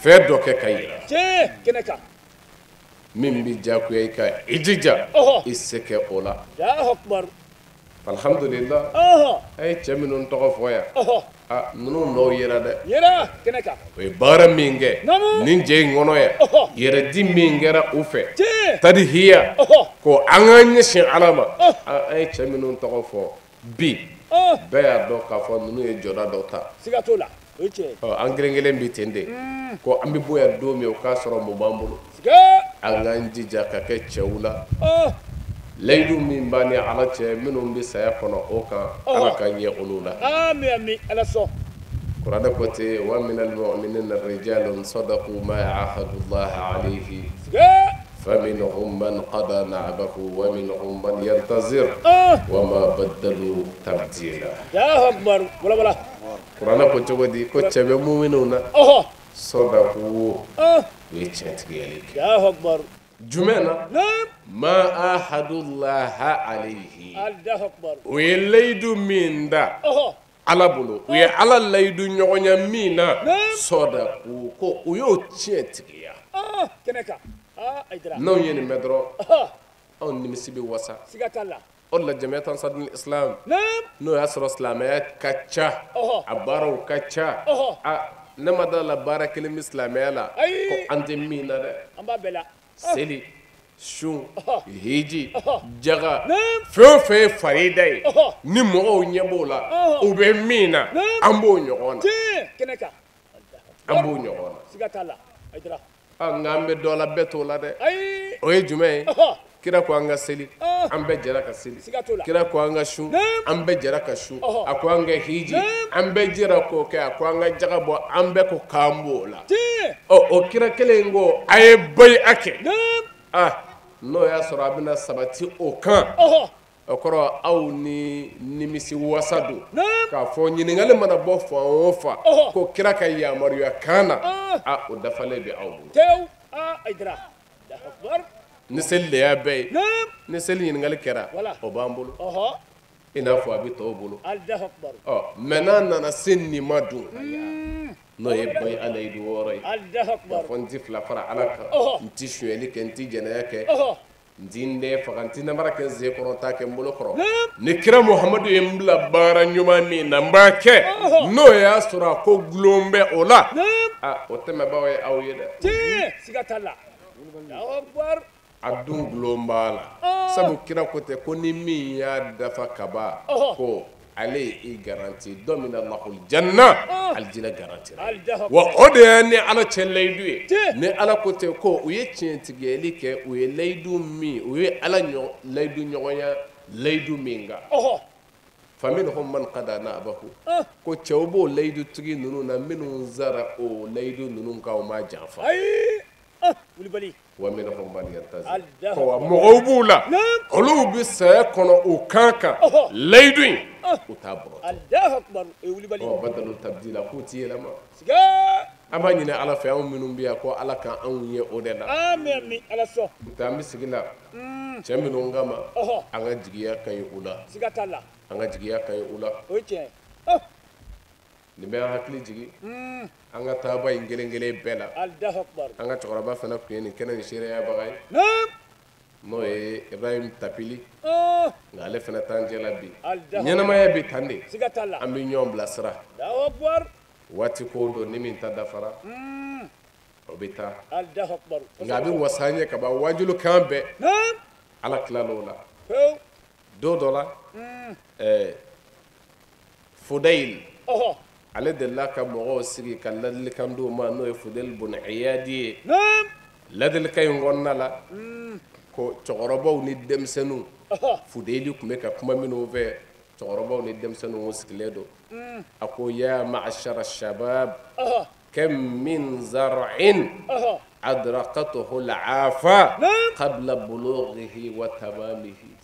fɛn dɔ kɛ ka yira min bɛ diyagoya i kan, i jija i se kɛ o la. Alhamdulillah, a ye cɛ minnu tɔgɔ fɔ yan, ninnu nɔw yera dɛ. O ye baara min kɛ nin jɛ in kɔnɔ yan, yɛrɛdi min kɛra u fɛ, tadihiya ko an k'an ɲɛsin Ala ma. An ye cɛ minnu tɔgɔ fɔ bi, bɛɛ y'a dɔn k'a fɔ ninnu ye jɔda dɔ ta. An kelen kelen bɛ ten de, ko an bɛ bɔ yan don min, o k'a sɔrɔ mun b'an bolo. An k'an jija ka kɛ cɛw la. Layidu min b'an ni Ala cɛ, minnu bɛ saya kɔnɔ o kan, Ala ka ɲɛ olu la. Kuranɛ ko ten, wa minal mu'minina rijalun sadaqu ma ahadullaha alayhi faminhum man qada nahbahu wa minhum man yantazir wa ma baddalu tabdila. Kuranɛ ko cogo di? Ko cɛ bɛ muminw na, sadaqu, u ye tiɲɛtigiyali kɛ. Jumɛn na? Ma ahadullaha alayhi, o ye layidu min da Ala bolo, u ye Ala layidu ɲɔgɔnya min na, sadaqu, ko u y'o tiɲɛ tigiya. N'anw ye nin mɛn dɔrɔn, anw nimisi bɛ wasa. O de la Jamiatu Ansarudin Islam n'o y'a sɔrɔ silamɛya ka ca, a baaraw ka ca, a ne ma d'a la baara kelen bɛ silamɛya la ko an tɛ min na dɛ. An b'a bɛɛ la. Seli, sun, hiji, jaga, fɛn o fɛn ye farida ye ni mɔgɔw ɲɛ b'o la, u bɛ min na, an b'o ɲɔgɔn na. Kɛnɛ kan. An b'o ɲɔgɔn na. Siga t'a la. Hayidara. Nka an bɛ dɔ la, bɛɛ t'o la dɛ. O ye jumɛn ye? Kira ko an ka seli, an bɛɛ jɛra ka seli. Kira ko an ka sun, an bɛɛ jɛra ka sun. A ko an ka hiji, an bɛɛ jɛra k'o kɛ. A ko an ka jaga bɔ, an bɛɛ ko k'an b'o la. Ɔ, o kira kelen in ko a ye bayi'a kɛ. N'o y'a sɔrɔ a bɛna sabati o kan, o kɔrɔ aw ni nimisi wasa don k'a fɔ ɲininkali mana bɔ fan o fan ko kira ka yamaruya kan na, o dafalen bɛ aw bolo. Ni seli de y'a bɛɛ ye, ni seli ɲininkali kɛra, o b'an bolo, i n'a fɔ a bɛ tɔw bolo. Ɔ, mɛ n'a nana se nin ma dun, n'o ye bayi alayidu wɔɔrɔ ye, k'a fɔ n ti fila fara Ala kan, n ti sonyɛli kɛ, n ti jɛnɛya kɛ, n ti n den faga, n ti namara kɛ n sen kɔrɔ, n t'a kɛ n bolo kɔrɔ. Ni kira Muhamadu ye n bila baara ɲuman min na, n b'a kɛ. N'o y'a sɔrɔ a ko gulon bɛ o la, o tɛmɛbaaw ye aw ye dɛ. Siga t'a la. A dun gulon b'a la, sabu kira ko tɛ ko ni min y'a dafa kaban, ko ale ye i garanti dɔ min na lahul janna, alijinɛ garanti. Wa o de ye ni Ala cɛ layidu ye. Ni Ala ko tɛ ko u ye tiɲɛtigiyali kɛ, u ye layidu min, u ye Ala layidu ɲɔgɔnya layidu min kan. Faminhum man qada na'bahu, ko cɛw b'o layidutigi ninnu na minnu sara o layidu ninnu kan, u ma janfa. Wa minhum man yantazir, ko mɔgɔw b'u la, olu bɛ saya kɔnɔ o kan kan layidu in u t'a bɔrɔtɔ. Ɔ, badalu tabdila, k'u ti yɛlɛma. An b'a ɲini Ala fɛ, anw minnu bɛ yan, ko Ala ka anw ye o de la. N'o tɛ an bɛ sigi la cɛ minnu kama, an ka jigiya ka ɲi u la. An ka jigiya ka ɲi u la. Nin bɛ an hakili jigin an ka taaba in kelen kelen bɛɛ la. An ka cɛkɔrɔba fana tun ye nin kɛnɛ in seereyabaga ye, n'o ye Ibrahim Tapili. Nka ale fana t'an cɛ la bi. Ɲɛnamaya bɛ tan de, an bɛ ɲɔgɔn bilasira. Waati ko don, ni min ta dafara, o bɛ taa. Nka a bɛ wasa an ye ka ban wajulukan bɛɛ. Ala tilal'o la. Don dɔ la, Fudayil, ale delila ka mɔgɔw sigi ka ladilikan d'u ma, n'o ye Fudayil bun Iyadi ye. Ladilikan in kɔnɔna la, ko cɛkɔrɔbaw ni denmisɛnninw, Fudayili tun bɛ ka kuma minnu fɛ, cɛkɔrɔbaw ni denmisɛnninw sigilen don. A ko ya ma'ashara shabab, kam min zar'in adrakatuhu al'afa qabla bulughihi wa tamamihi.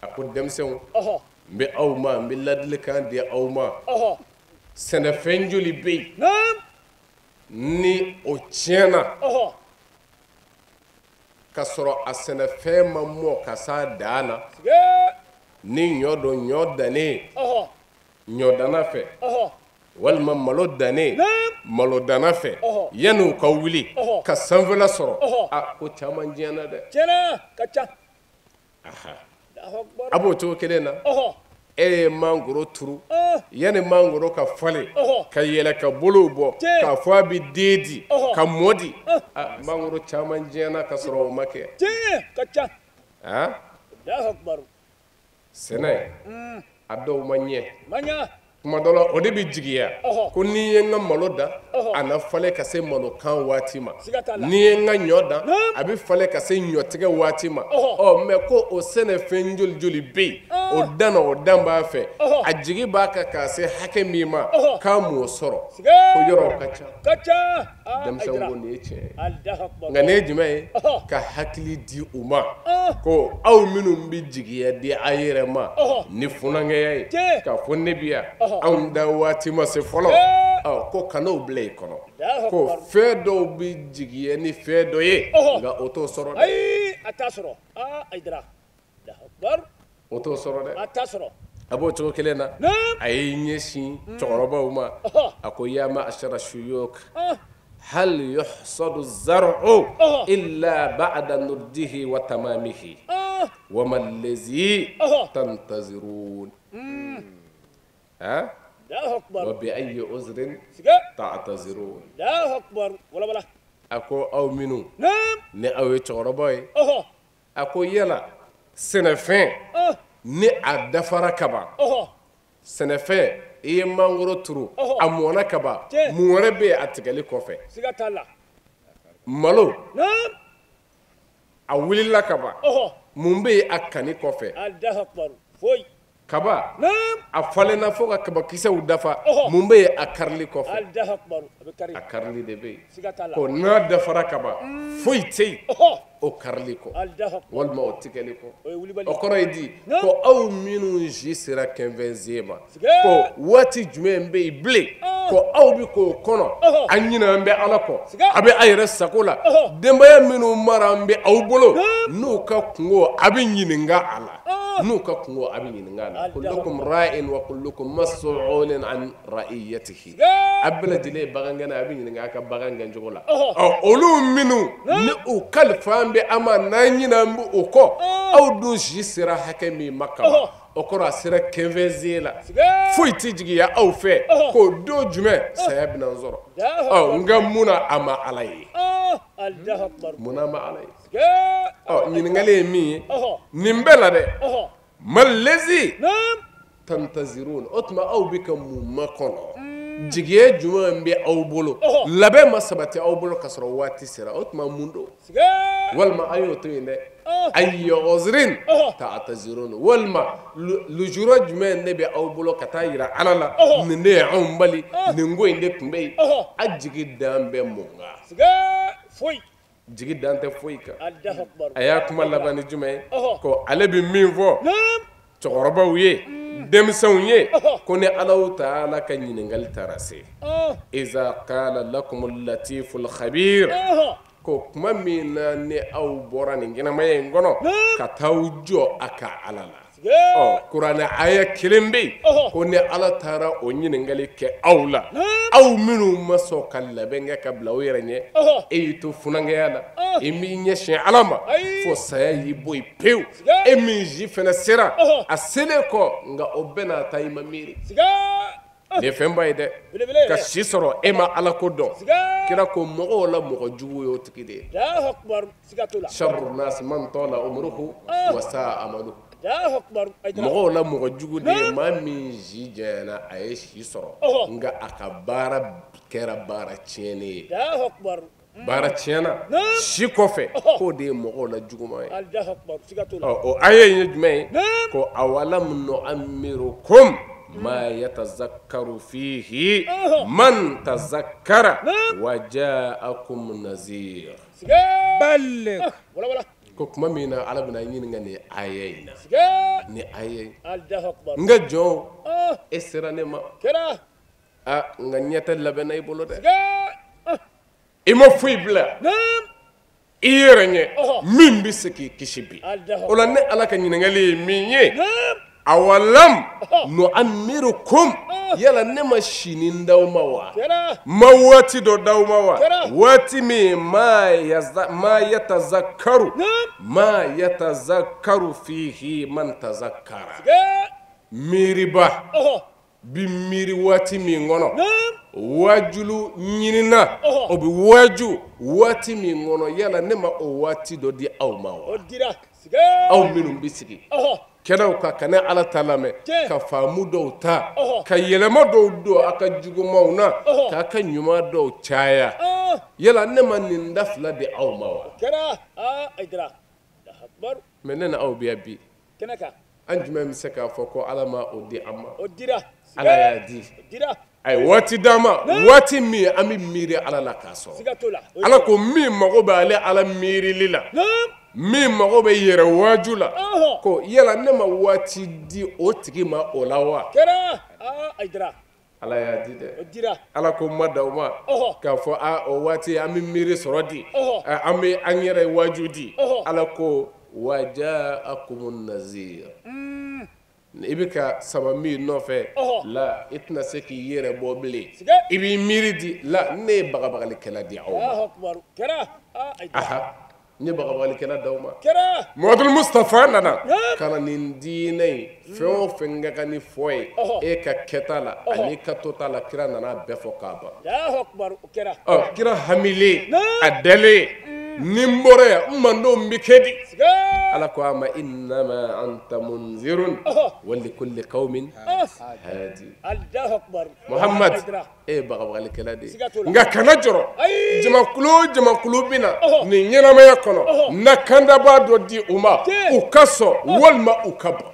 A ko denmisɛnw, n bɛ aw ma, n bɛ ladilikan di aw ma. Sɛnɛfɛn joli bɛ yen ni o tiɲɛna ka sɔrɔ a sɛnɛfɛn ma mɔ ka s'a dan na, ni ɲɔ don, ɲɔ dannen ɲɔdanna fɛ, walima malo dannen malodanna fɛ, yanni u ka wuli ka sanfɛla sɔrɔ, a ko caman tiɲɛna dɛ. A b'o cogo kelen na, e ye mangoro turu, yanni mangoro ka falen ka yɛlɛ ka bolow bɔ k'a fɔ a bɛ den di ka mɔ di, mangoro caman tiɲɛna ka sɔrɔ o ma kɛ. Sɛnɛ a dɔw ma ɲɛ. Tuma dɔ la o de bɛ jigiya ko n'i ye n ka malo dan, a na falen ka se malokan waati ma. N'i ye n ka ɲɔ dan, a bɛ falen ka se ɲɔtigɛ waati ma. Ɔ, mɛ ko o sɛnɛfɛn joli joli bɛ yen, o dan o dan b'a fɛ, a jigi b'a kan k'a se hakɛ min ma, k'a m'o sɔrɔ, ko yɔrɔw ka ca. Denmisɛnw ko nin ye tiɲɛ ye. Nka nin ye jumɛn ye? Ka hakili di u ma ko aw minnu bɛ jigiya di a yɛrɛ ma ni funankɛya ye, k'a fɔ ne bɛ yan, anw da waati ma se fɔlɔ, ko kan'o bila i kɔnɔ, ko fɛn dɔw bɛ jigiya ni fɛn dɔ ye, nka o t'o sɔrɔ dɛ. A t'a sɔrɔ. O t'o sɔrɔ dɛ. A t'a sɔrɔ. A b'o cogo kelen na, a y'i ɲɛsin cɛkɔrɔbaw ma, a ko ya ma'ashara shuyukh, hal yuhsadu zar'u illa ba'da nurjihi wa tamamihi. Wama allazi tantazirun. Ha? Wa bi ayyi uzrin ta'tazirun. Allahu akbar. Wala wala. A ko aw minnu ni aw ye cɛkɔrɔba ye, a ko yala sɛnɛfɛn ni a dafara kaban, sɛnɛfɛn i ye mangoro turu a mɔna kaban, mun wɛrɛ bɛ yen a tigɛli kɔfɛ? Siga t'a la. Malo a wulila kaban, mun bɛ yen a kanni kɔfɛ? Allahu akbar. Foyi. Kaba a falenna fo ka kabakisɛw dafa, mun bɛ yen a karili kɔfɛ? Allahu akbar. A bɛ kari. A karili de bɛ yen. Siga t'a la. Ko n'a dafara kaban, foyi tɛ yen o karili kɔ, walima o tigɛli kɔ. O kɔrɔ ye di? Ko aw minnu si sera 15 ma, ko waati jumɛn bɛ yen bilen ko aw bɛ k'o kɔnɔ, a ɲinɛ bɛ Ala kɔ, a bɛ a yɛrɛ sago la, denbaya minnu mara an bɛ aw bolo, n'u ka kungo a bɛ ɲininka a la, n'u ka kungo a bɛ ɲininka a la. Kullukum ra'in wa kullukum mas'ulun an ra'iyatihi. A bɛɛ lajɛlen ye bagangɛnna, a bɛ ɲininka a ka bagan gɛncogo la. Ɔ olu minnu ni u kalifa bɛ an ma, n'an ɲinɛ an bɛ o kɔ, aw dun si sera hakɛ min ma kaban, o kɔrɔ a sera 15 la, foyi tɛ jigiya aw fɛ k'o don jumɛn saya bɛna n sɔrɔ. Ɔ nka mun na a ma Ala ye? Mun na a ma Ala ye? Ɔ ɲininkali ye min ye nin bɛɛ la dɛ, malezi tantazirun, o tuma aw bɛ ka mun makɔnɔ? Jigiya jumɛn bɛ aw bolo? Labɛn ma sabati aw bolo ka sɔrɔ waati sera, o tuma mun don? Walima a y'o to yen dɛ, ayyi uzrin ta'tazirun, walima lujura jumɛn de bɛ aw bolo ka taa yira Ala la, nin de ye anw bali, nin ko in de tun bɛ yen. A jigi dan bɛ mun kan? Foyi. Jigi dan tɛ foyi kan. A y'a kuma laban ni jumɛn ye? Ko ale bɛ min fɔ cɛkɔrɔbaw ye, denmisɛnw ye, ko ni Alahu taala ka ɲininkali taara se, iza qala lakumul latiful khabir, ko kuma min na ni aw bɔra nin ɲɛnamaya in kɔnɔ ka taa aw jɔ a ka Ala la. Ɔ kuranɛ aya kelen bɛ yen ko ni Ala taara o ɲininkali kɛ aw la, aw minnu ma sɔn ka labɛn kɛ ka bila aw yɛrɛ ɲɛ, e y'i to funankɛya la, i m'i ɲɛsin Ala ma fo saya y'i bɔ yen pewu, e min si fana sera a selen kɔ, nka o bɛɛ n'a ta i ma miiri. Nin ye fɛnba ye dɛ, ka si sɔrɔ e ma Ala ko dɔn. Kira ko mɔgɔw la mɔgɔ jugu y'o tigi de ye. Sharru nasi man tala umruhu wa sa'a amaluhu. Mɔgɔw la mɔgɔ jugu de ye maa min si janyana, a ye si sɔrɔ, nka a ka baara kɛra baara tiɲɛnen ye. Baara tiɲɛna si kɔfɛ, k'o de ye mɔgɔw la juguman ye. Ɔ o aya in ye jumɛn ye? Ko awalam nu'ammirukum ma yatazakkaru fihi man tazakkara wa ja'akum nazir. Ko kuma min na Ala bɛna ɲininka nin aya in na, ni aya in, n ka jɔn, e sera ne ma, a nka ɲɛ tɛ labɛnna i bolo dɛ, i ma foyi bila i yɛrɛ ɲɛ min bɛ se k'i kisi bi. O la ne Ala ka ɲininkali ye min ye, awalam nu'ammirukum, yala ne ma sini d'aw ma wa? Ma waati dɔ d'aw ma wa? Waati min ma yatazakkaru, ma yatazakkaru fihi man tazakkara, miiriba bi miiri waati min kɔnɔ, waajulu ɲinina o bɛ waaju waati min kɔnɔ, yala ne ma o waati dɔ di aw ma wa? Aw minnu bɛ sigi kɛnɛw kan ka ne Ala ta lamɛn, ka faamu dɔw ta, ka yɛlɛma dɔw don a ka jugumanw na, k'a ka ɲuman dɔw caya, yala ne ma nin da fila di aw ma wa? Mɛ ne ni aw bɛ yan bi, an jumɛn bɛ se k'a fɔ ko Ala ma o di an ma? Ala y'a di, a ye waati d'an ma, waati min an bɛ miiri Ala la k'a sɔrɔ. Ala ko min mago bɛ ale Ala miirili la, min mago bɛ yɛrɛ waaju la, ko yala ne ma waati di o tigi ma o la wa? Ala y'a di dɛ. Ala ko ma da o ma k'a fɔ a o waati an bɛ miiri sɔrɔ di, an bɛ an yɛrɛ waaju di. Ala ko wa ja'akumun nazir, i bɛ ka sama min nɔfɛ la, i tɛna se k'i yɛrɛ bɔ bilen, i b'i miiri di la, ne ye bagabagalikɛla di aw ma. Aha. N ye bagabagalikɛla d'aw ma. Muhamadu Mustafa nana ka na nin diinɛ in fɛn o fɛn ka kan ni fɔ ye e ka kɛta la ani ka tota la, kira nana a bɛɛ fɔ k'a ban. Ɔ kira hamilen a dalen ni n bɔra yan n mandenw bɛ kɛ di? Ala ko a ma innama anta munzirun wa likulli qaumin hadi. Muhammad e ye bagabagalikɛla de ye, nka kana jɔrɔ, jamakulu o jamakulu bɛ na nin ɲɛnamaya kɔnɔ na kandabaa dɔ di u ma u ka sɔn walima u ka ban.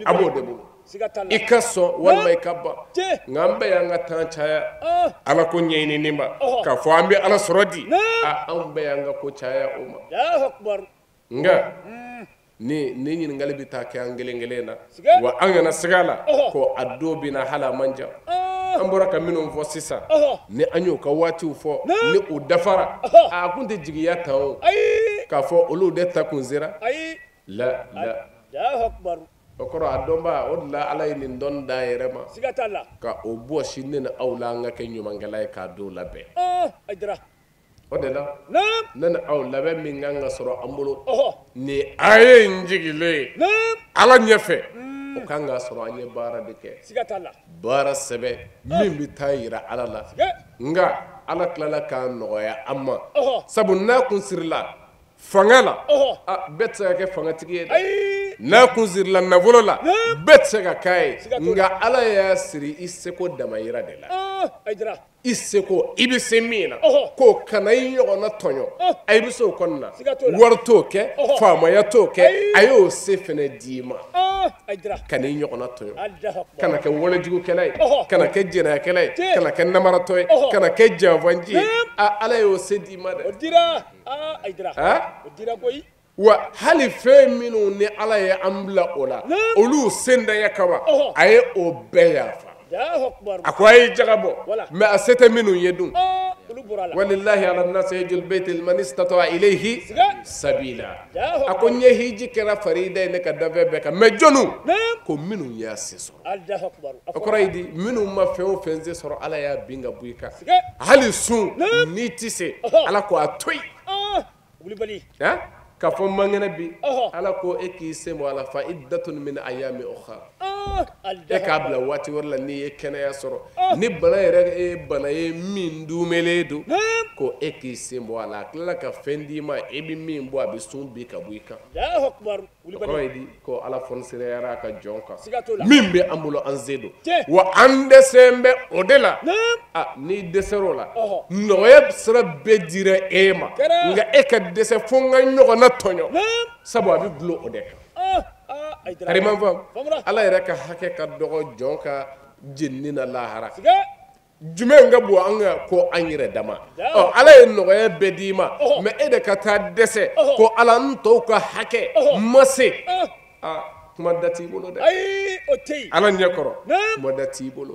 A b'o de bolo, i ka sɔn walima i ka ban. Nka an bɛɛ y'an ka temps caya ala ko ɲɛɲinini ma k'a fɔ an bɛ ala sɔrɔ di, anw bɛɛ y'an ka ko caya o ma. Nka ni ɲininkali bɛ taa kɛ an kelen kelen na, wa an kana siga a la ko a don bɛ na hali a man jan. An bɔra ka minnu fɔ sisan, ni an y'o ka waatiw fɔ ni o dafara, a kun tɛ jigiya ta o k'a fɔ olu de ta kun sera la la. O kɔrɔ a dɔnba o de la ala ye nin dɔn d'a yɛrɛ ma ka o bɔsi ne ni aw la an ka kɛ ɲumankɛla ye k'a don labɛn. O de la ne ni aw labɛn min kan ka sɔrɔ an bolo ni a ye n jigilen ye ala ɲɛfɛ, o kan ka sɔrɔ an ye baara de kɛ, baara sɛbɛ min bɛ taa yira ala la. Nka ala tilala k'a nɔgɔya an ma, sabu n'a kun sirila fanga la, bɛɛ tɛ se ka kɛ fangatigi ye dɛ. N'a kun sirila nafolo la, bɛɛ tɛ se ka k'a ye. Nka ala y'a siri i seko damayira de la. I seko, i bɛ se min na, k'o kana i ɲɔgɔnna tɔɲɔ, a i bɛ se o kɔni na. Wari t'o kɛ, faamaya t'o kɛ, a y'o se fɛnɛ d'i ma. Kana i ɲɔgɔnna tɔɲɔ, kana kɛ walejugukɛla ye, kana kɛ jɛnɛyakɛla ye, kana kɛ namaratɔ ye, kana kɛ janfanji ye. Ala y'o se d'i ma dɛ. Wa hali fɛn minnu ni ala ye an bila o la, olu sendanya kama a ye o bɛɛ yafa. A ko a ye jaga bɔ, mais a se tɛ minnu ye dun. Walilahi ala nasi hijjul bayti man istata'a ilayhi sabila. A ko n ye hiji kɛra farida ye ne ka danfɛn bɛɛ kan, mais jɔnniw ko minnu y'a se sɔrɔ. O kɔrɔ ye di, minnu ma fɛn o fɛn se sɔrɔ ala y'a bin ka bɔ i kan. Hali sun n'i tɛ se, ala ko a to yen. K'a fɔ n man kɛnɛ bi, ala ko e k'i sen bɔ a la fa iddatun min ayami ukhra. E k'a bila waati wɛrɛ la n'i ye kɛnɛya sɔrɔ. Ni bana yɛrɛ ye bana ye min dumelen don, ko e k'i sen bɔ a la. A tilala ka fɛn d'i ma, e bɛ min bɔ a bɛ sun bin ka bɔ i kan. O kɔrɔ ye di, ko ala fɔnisireyara a ka jɔn kan. Min bɛ an bolo an se don, wa an dɛsɛ bɛ o de la. N'i dɛsɛr'o la, nɔgɔya sira bɛɛ dira e ma, nka e ka dɛsɛ fo n ka ɲɔgɔn na tɔɲɔ, sabu a bɛ dulon o de kan. Harima faamu, ala yɛrɛ ka hakɛ ka dɔgɔ jɔn ka jenini na lahara. Jumɛn ka bon an kan ko an yɛrɛ dama. Ɔ ala ye nɔgɔya bɛɛ d'i ma, mais e de ka taa dɛsɛ ko ala n tɔw ka hakɛ ma se. Kuma da t'i bolo dɛ. Ala ɲɛkɔrɔ kuma da t'i bolo.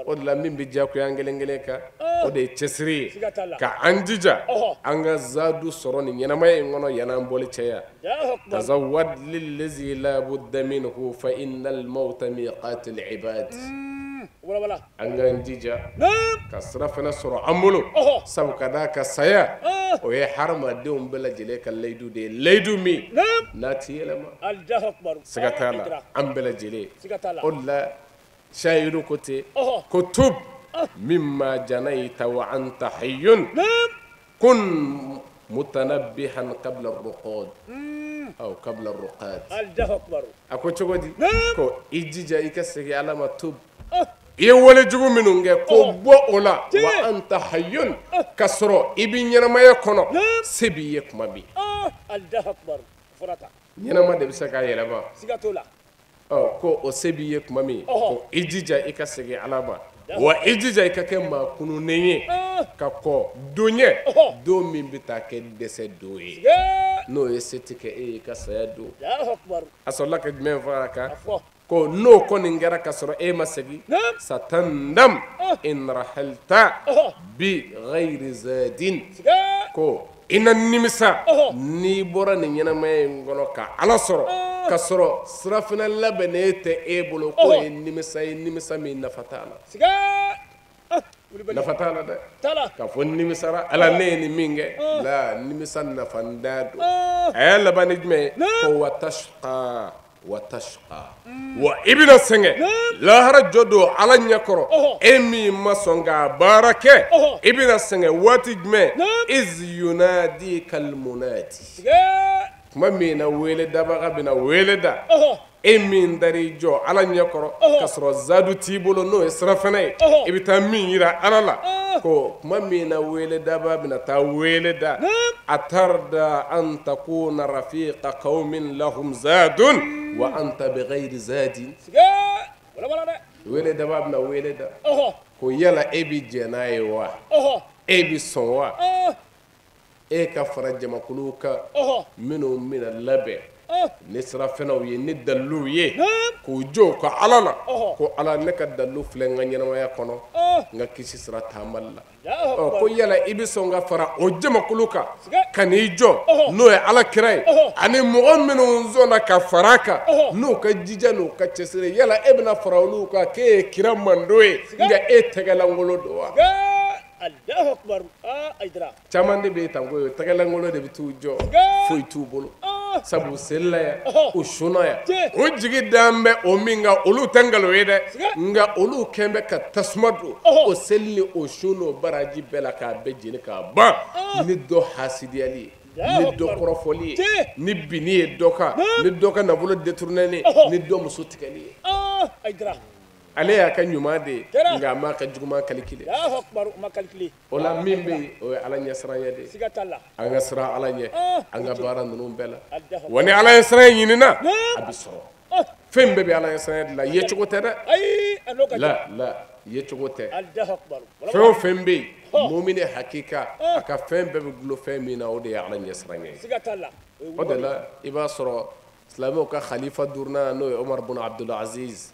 O de la min bɛ diyagoya an kelen kelen kan, o de ye cɛsiri ye ka an jija an ka zadu sɔrɔ nin ɲɛnamaya in kɔnɔ yan'an bɔli cɛ yan. Tazawwad lillazi la budda minhu fa innal mawta miqatul ibad. An k'an jija ka sira fana sɔrɔ an bolo, sabu ka d'a ka saya o ye hadamadenw bɛɛ lajɛlen ka layidu de ye, layidu min n'a ti yɛlɛma. Siga t'a la an bɛɛ lajɛlen. O de la sayidu ko ten ko tub mimma janayta wa anta hayyun kun mutanabbihan qabla ar-ruqad aw qabla ar-ruqad. A ko cogo di? Ko i jija i ka segin ala ma tub. I ye wale jugu minnu kɛ ko bɔ o la, wa anta hayyun, ka sɔrɔ i bɛ ɲɛnamaya kɔnɔ, se b'i ye kuma min. Ɲɛnama de bɛ se k'a yɛlɛma. Ɔ ko o se b'i ye kuma min, ko i jija i ka segin ala ma, wa i jija i ka kɛ maa kununnen ye ka kɔ don ɲɛ, don min bɛ taa kɛ dɛsɛ don ye, n'o ye se tɛ kɛ e ye ka saya don. A sɔrɔla ka jumɛn fara a kan? Ko n'o kɔni kɛra ka sɔrɔ e ma segin, satandam in rahalta bi ghayri zadin, ko i na nimisa n'i bɔra nin ɲɛnamaya in kɔnɔ ka ala sɔrɔ ka sɔrɔ sirafana labɛnnen tɛ e bolo, k'o ye nimisa ye, nimisa min nafa t'a la. Nafa t'a la dɛ. K'a fɔ nimisara ala ne ye nin min kɛ la nimisa nafa da don. A y'a laban ni jumɛn ye? Ko wa tashqa wa tashqa. Wa i bɛna sɛgɛn lahara jɔ don ala ɲɛkɔrɔ e min ma sɔn ka baara kɛ i bɛna sɛgɛn waati jumɛn? Iz yunadika almunadi. Tuma min na wele dabaga bɛna wele da e min dar'i jɔ ala ɲɛkɔrɔ k'a sɔrɔ zadu t'i bolo n'o ye sirafana ye i bɛ taa min yira ala la ko tuma min na wele daba bɛna taa wele da atarda an takuna rafiqa qaumin lahum zadun wa anta bighayri zadin. Wele daba bɛna wele da ko yala e bɛ jɛn n'a ye wa? E bɛ sɔn wa? E ka fara jamakulu kan minnu bɛna labɛn ni sirafɛnw ye ni daliluw ye k'u jɔ u ka ala la ko ala ne ka dalilu filɛ n ka ɲɛnamaya kɔnɔ n ka kisi sira taamali la. Ɔ ko yala i bɛ sɔn ka fara o jamakulu kan ka n'i jɔ n'o ye ala kira ye ani mɔgɔ minnu sɔnna ka fara a kan n'u ka jija n'u ka cɛsiri yala e bɛna fara olu kan k'e ye kira mando ye nka e tɛgɛlankolon don wa? Caman de bɛ tan ko ye tɛgɛlankolon de bɛ t'u jɔ foyi t'u bolo sabu selila yan u sunna yan o jigi dan bɛ o min kan olu tɛ nkalon ye dɛ nka olu kɛn bɛ ka tasuma don o seli ni o sun n'o baraji bɛɛ la k'a bɛɛ jeni k'a ban ni dɔ hasidiyali ye ni dɔ kɔrɔfɔli ye ni binni ye dɔ kan ni dɔ ka nafolo détourné ni dɔ muso tigɛli ye. Ale y'a ka ɲuman de ye nka a m'a ka juguman calculé. O la min bɛ yen o ye ala ɲɛsiranya de ye. An ka siran ala ɲɛ an ka baara ninnu bɛɛ la wa ni ala ɲɛsiranya ɲinina a bɛ sɔrɔ. Fɛn bɛɛ bɛ ala ɲɛsiranya de la yecogo tɛ dɛ. La la yecogo tɛ. Fɛn o fɛn bɛ yen mumini hakika a ka fɛn bɛɛ bɛ dulon fɛn min na o de ye ala ɲɛsiranya ye. O de la i b'a sɔrɔ silamɛw ka khalifa duurunan n'o ye Omar bun Abdul Aziz.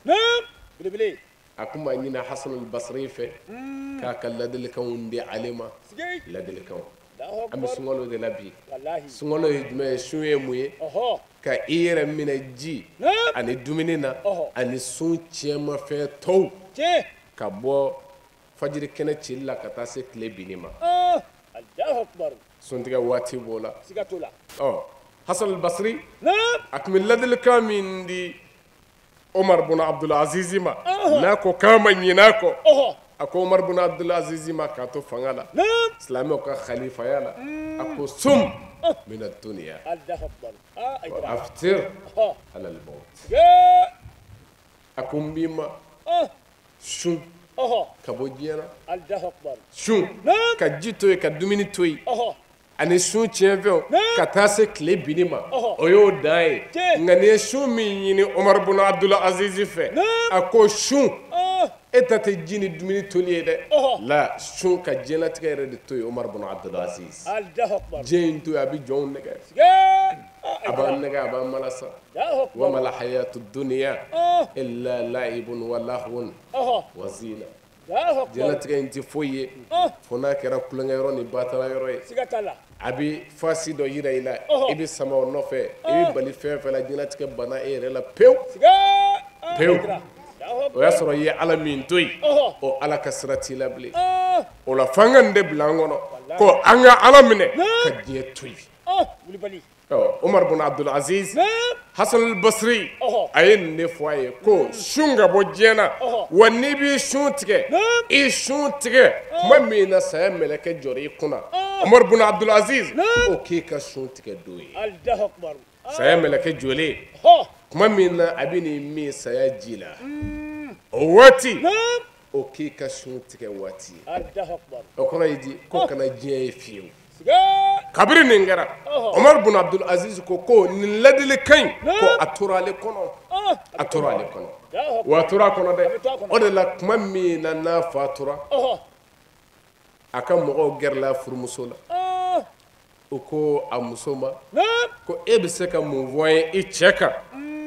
A kun b'a ɲini Hasan al-Basri fɛ k'a ka ladilikanw di ale ma. Ladilikanw an bɛ sunkalo de la bi. Sunkalo ye jumɛn ye? Sun ye mun ye? Ka i yɛrɛ minɛ ji ani dumuni na ani sun tiɲɛmafɛn tɔw ka bɔ fajiri kɛnɛ cili la ka taa se tile binni ma. Suntigɛ waati b'o la. Ɔ Hasan al-Basri a tun bɛ ladilikan min di Omar bun Abdul Aziz ma n'a ko k'a ma ɲinɛ a kɔ a ko Omar bun Abdul Aziz ma k'a to fanga la silamɛw ka khalifaya la a ko sum min ad-dunya wa aftir ala al-maut. A ko n b'i ma sun ka bɔ diɲɛ na sun ka ji to yen ka dumuni to yen ani sun tiɲɛfɛnw ka taa se tile binni ma o y'o dan ye. Nka n'i ye sun min ɲini Omar bun Abdul Aziz fɛ a ko sun e ta tɛ ji ni dumuni toli ye dɛ la sun ka diɲɛlatigɛ yɛrɛ de to yen Omar bun Abdul Aziz. Diɲɛ in to yen a bɛ jɔnw nɛgɛ a b'an nɛgɛ a b'an malasa. Wa mal hayatu dunya illa la'ibun wa lahwun wa zina. Diɲɛlatigɛ in tɛ foyi ye fo n'a kɛra tulonkɛyɔrɔ ni batara yɔrɔ ye. A bɛ fasi dɔ yira i la i bɛ sama o nɔfɛ i bɛ bali fɛn fɛn la diɲɛlatigɛ banna e yɛrɛ la pewu pewu. O y'a sɔrɔ i ye ala min to yen o ala ka sira t'i la bilen. O la f'an ka nin de bila an kɔnɔ ko an ka ala minɛ ka diɲɛ to yen. Omar bun Abdul Aziz Hasan al-Basri a ye nin de fɔ a ye ko sun ka bɔ diɲɛ na wa n'i b'i sun tigɛ i sun tigɛ tuma min na saya mɛlɛkɛ jɔra i kunna Omar bun Abdul Aziz o k'i ka sun tigɛ don ye. Saya mɛlɛkɛ jɔlen tuma min na a bɛ n'i min saya ji la o waati o k'i ka sun tigɛ waati ye. O kɔrɔ ye di? Ko kana diɲɛ ye fiyewu. Kabiri nin kɛra Omar bun Abdul Aziz ko nin ladilikan in ko a tora ale kɔnɔ a tora ale kɔnɔ wa a tora a kɔnɔ dɛ. O de la tuma min na n'a fatura a ka mɔgɔw gɛrɛla furumuso la u ko a muso ma ko e bɛ se ka mun fɔ an ye i cɛ kan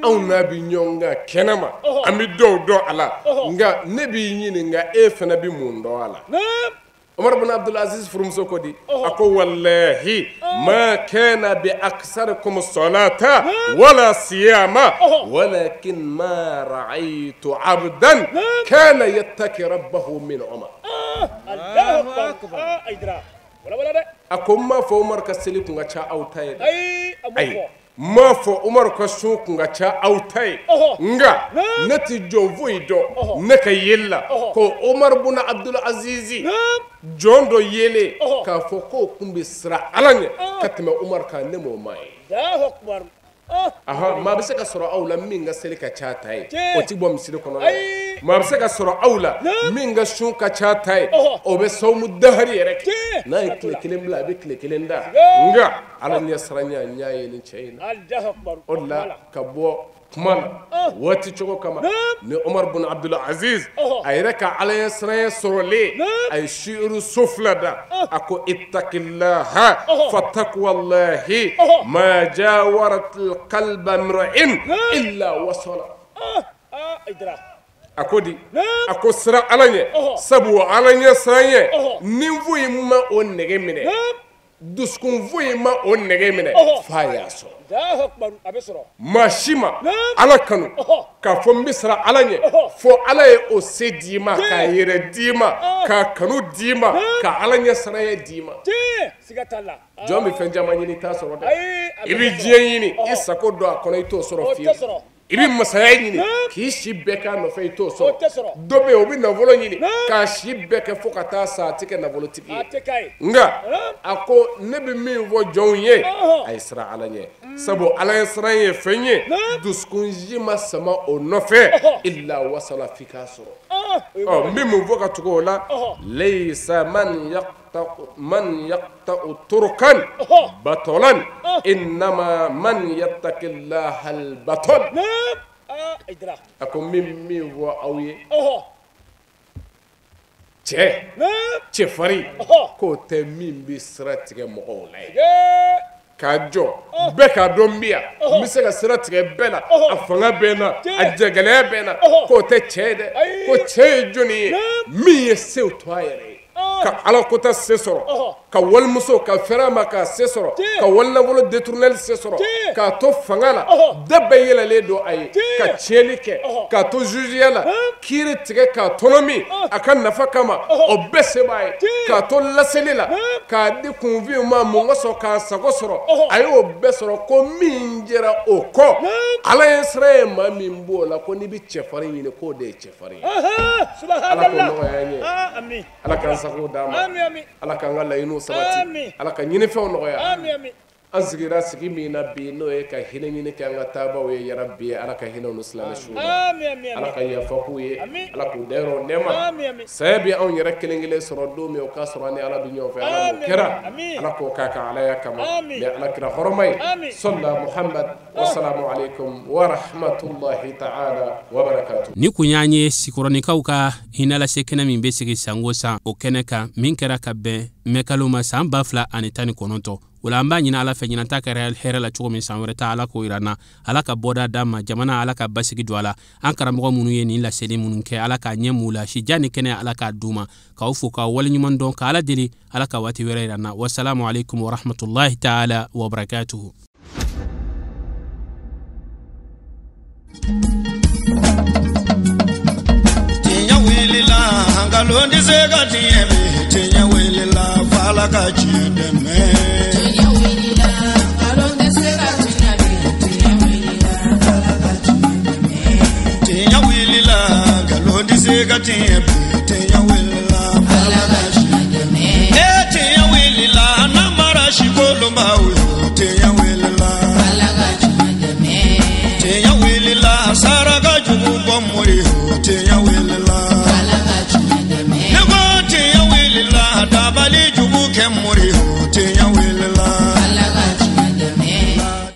anw n'a bɛ ɲɔgɔn kan kɛnɛ ma an bɛ dɔw dɔn a la nka ne b'i ɲininka e fana bɛ mun dɔn a la. Omar bin Abdul Aziz furumuso ko di a ko walahi ma kana bi aksarikum salata wala siyama walakin ma ra'aytu abdan kana yattaki rabbahu min Umar. A ko n m'a fɔ Umaru ka seli kun ka ca aw ta ye dɛ. Ayi, n m'a fɔ Umaru ka sun kun ka ca aw ta ye. Nka ne tɛ jɔn foyi dɔn ne ka yeli la ko Umaru buna Abdul Azizi jɔn dɔ yelen k'a fɔ k'o kun bɛ siran Ala ɲɛ ka tɛmɛ Umaru kan, ne m'o maa ye. Aha, maa bɛ se ka sɔrɔ aw la min ka seli ka ca ta ye, o ti bɔ misiri kɔnɔ dɛ. Maa bɛ se ka sɔrɔ aw la min ka sun ka ca ta ye, o bɛ sawmu dahari yɛrɛ kɛ. N'a ye tile kelen bila, a bɛ tile kelen da. Nka Ala ɲɛ siranya n y'a ye nin cɛ in na. O de la ka bɔ kuma na waati cogo kama ni Umaru bun Abdul Aziz a yɛrɛ ka Ala ɲɛ siranya sɔrɔlen, a ye shiiru so fila da. A ko ittaqillaha fataqwallahi ma jawarat alqalba imra'in illa wasala. A ko di, a ko siran Ala ɲɛ, sabu Ala ɲɛ siran ɲɛ ni foyi ma o nege minɛ, dusukun foyi ma o nege minɛ f'a y'a sɔrɔ. Maa si ma Ala kanu k'a fɔ n bɛ siran Ala ɲɛ fo Ala ye o se d'i ma, k'a yɛrɛ d'i ma, k'a kanu d'i ma, ka Ala ɲɛ siranya d'i ma. Jɔn bɛ fɛn caman ɲini i t'a sɔrɔ dɛ. I bɛ diɲɛ ɲini, i sago don a kɔnɔ, i t'o sɔrɔ fiyewu. I bɛ masaya ɲini k'i si bɛɛ k'a nɔfɛ, i t'o sɔrɔ. Dɔ bɛ yen, o bɛ nafolo ɲini k'a si bɛɛ kɛ fo ka taa sa, a tɛ kɛ nafolotigi ye. Nka a ko ne bɛ min fɔ jɔnw ye, a ye siran Ala ɲɛ, sabu Ala ye siran ye fɛn ye, dusukun si ma sama o nɔfɛ illa wasala, f'i k'a sɔrɔ. Ɔ, n bɛ mun fɔ ka tugu o la? Laysa man yaqta'u turukan batalan innama man yattaqillaha al-batal. A ko n bɛ min fɔ aw ye, cɛ cɛfarin k'o tɛ min bɛ sira tigɛ mɔgɔw la ye k'a jɔ bɛɛ k'a dɔn n bɛ yan, n bɛ se ka sira tigɛ bɛɛ la, a fanga bɛ n na, a jagɛlɛya bɛ n na, k'o tɛ cɛ ye dɛ. Ko cɛ ye jɔnni ye? Min ye sew to a yɛrɛ ye, ka Ala kota se sɔrɔ, ka walimuso ka fɛrɛ a ma k'a se sɔrɔ, ka walinafolo détourneli se sɔrɔ, k'a to fanga la, da bɛɛ yɛlɛlen don a ye, ka tiɲɛni kɛ, k'a to jugeya la, kiiri tigɛ k'a tɔnɔmi a ka nafa kama, o bɛɛ se b'a ye, k'a to laseli la, k'a di kunfinw ma mun ka sɔrɔ k'a sago sɔrɔ, a y'o bɛɛ sɔrɔ. Ko min jɛra o kɔ, Ala ye sira ye maa min b'o la, ko n'i bɛ cɛfarin ɲini, k'o de ye cɛfarin ye. Ala k'o nɔgɔya an ye, Ala k'an sago d'an ma, Ala k'an ka laɲiniw sabati, Ala ka ɲinifɛnw nɔgɔya. An sigira sigi min na bi, n'o ye ka hinɛ ɲini kɛ an ka taabaw ye, yarabi Ala ka hinɛ u ni silamɛ suw la, Ala ka yafa k'u ye, Ala k'u dayɔrɔ nɛɛma. Saya bɛ anw yɛrɛ kelen kelen sɔrɔ don min, o k'a sɔrɔ an ni Ala bɛ ɲɔgɔn fɛ. Ala m'o kɛra, Ala k'o k'a ka Alaya kama ni Ala kira hɔrɔma ye. Sɔla Muhamad, wasalamu aleykum wa rahmatulahi ta'ala wa barakatuh. Ni kun y'an ye Sikɔrɔnikaw ka hinɛ lase kɛnɛ min bɛ sigi san o san, o kɛnɛ kan min kɛra ka bɛn mɛkalo ma san 2019. O la an b'a ɲini Ala fɛ, ɲinan ta kɛra hɛrɛ la cogo min, san wɛrɛ ta Ala k'o yira n na. Ala ka bɔda d'an ma, jamana Ala ka basigi don a la. An karamɔgɔ minnu ye nin laseli minnu kɛ, Ala k'a ɲɛ m'u la, sijan ni kɛnɛya Ala k'a d'u ma. K'aw fo k'aw waleɲuman dɔn, ka Ala deli Ala ka waati wɛrɛ yira n na. Wasalamu aleykum wa rahmatulahi ta'ala wa barakatuhu. Tiɲɛ wulila, nkalon tɛ se ka tiɲɛ bi. Tiɲɛ wulila, f'Ala ka tiɲɛ dɛmɛ. Tiɲɛ wulila, nkalon tɛ se ka tiɲɛ bi. Tiɲɛ wulila, f'Ala ka tiɲɛ dɛmɛ. Tiɲɛ wulila, nkalon tɛ se ka tiɲɛ bi. Tiɲɛ wulila, f'Ala ka tiɲɛ dɛmɛ. Tiɲɛ wulila, namara si kolonbaw ye. Tiɲɛ wulila, f'Ala ka tiɲɛ dɛmɛ. Tiɲɛ wulila, saraka jugu bɔ mori ye. Tiɲɛ wulila.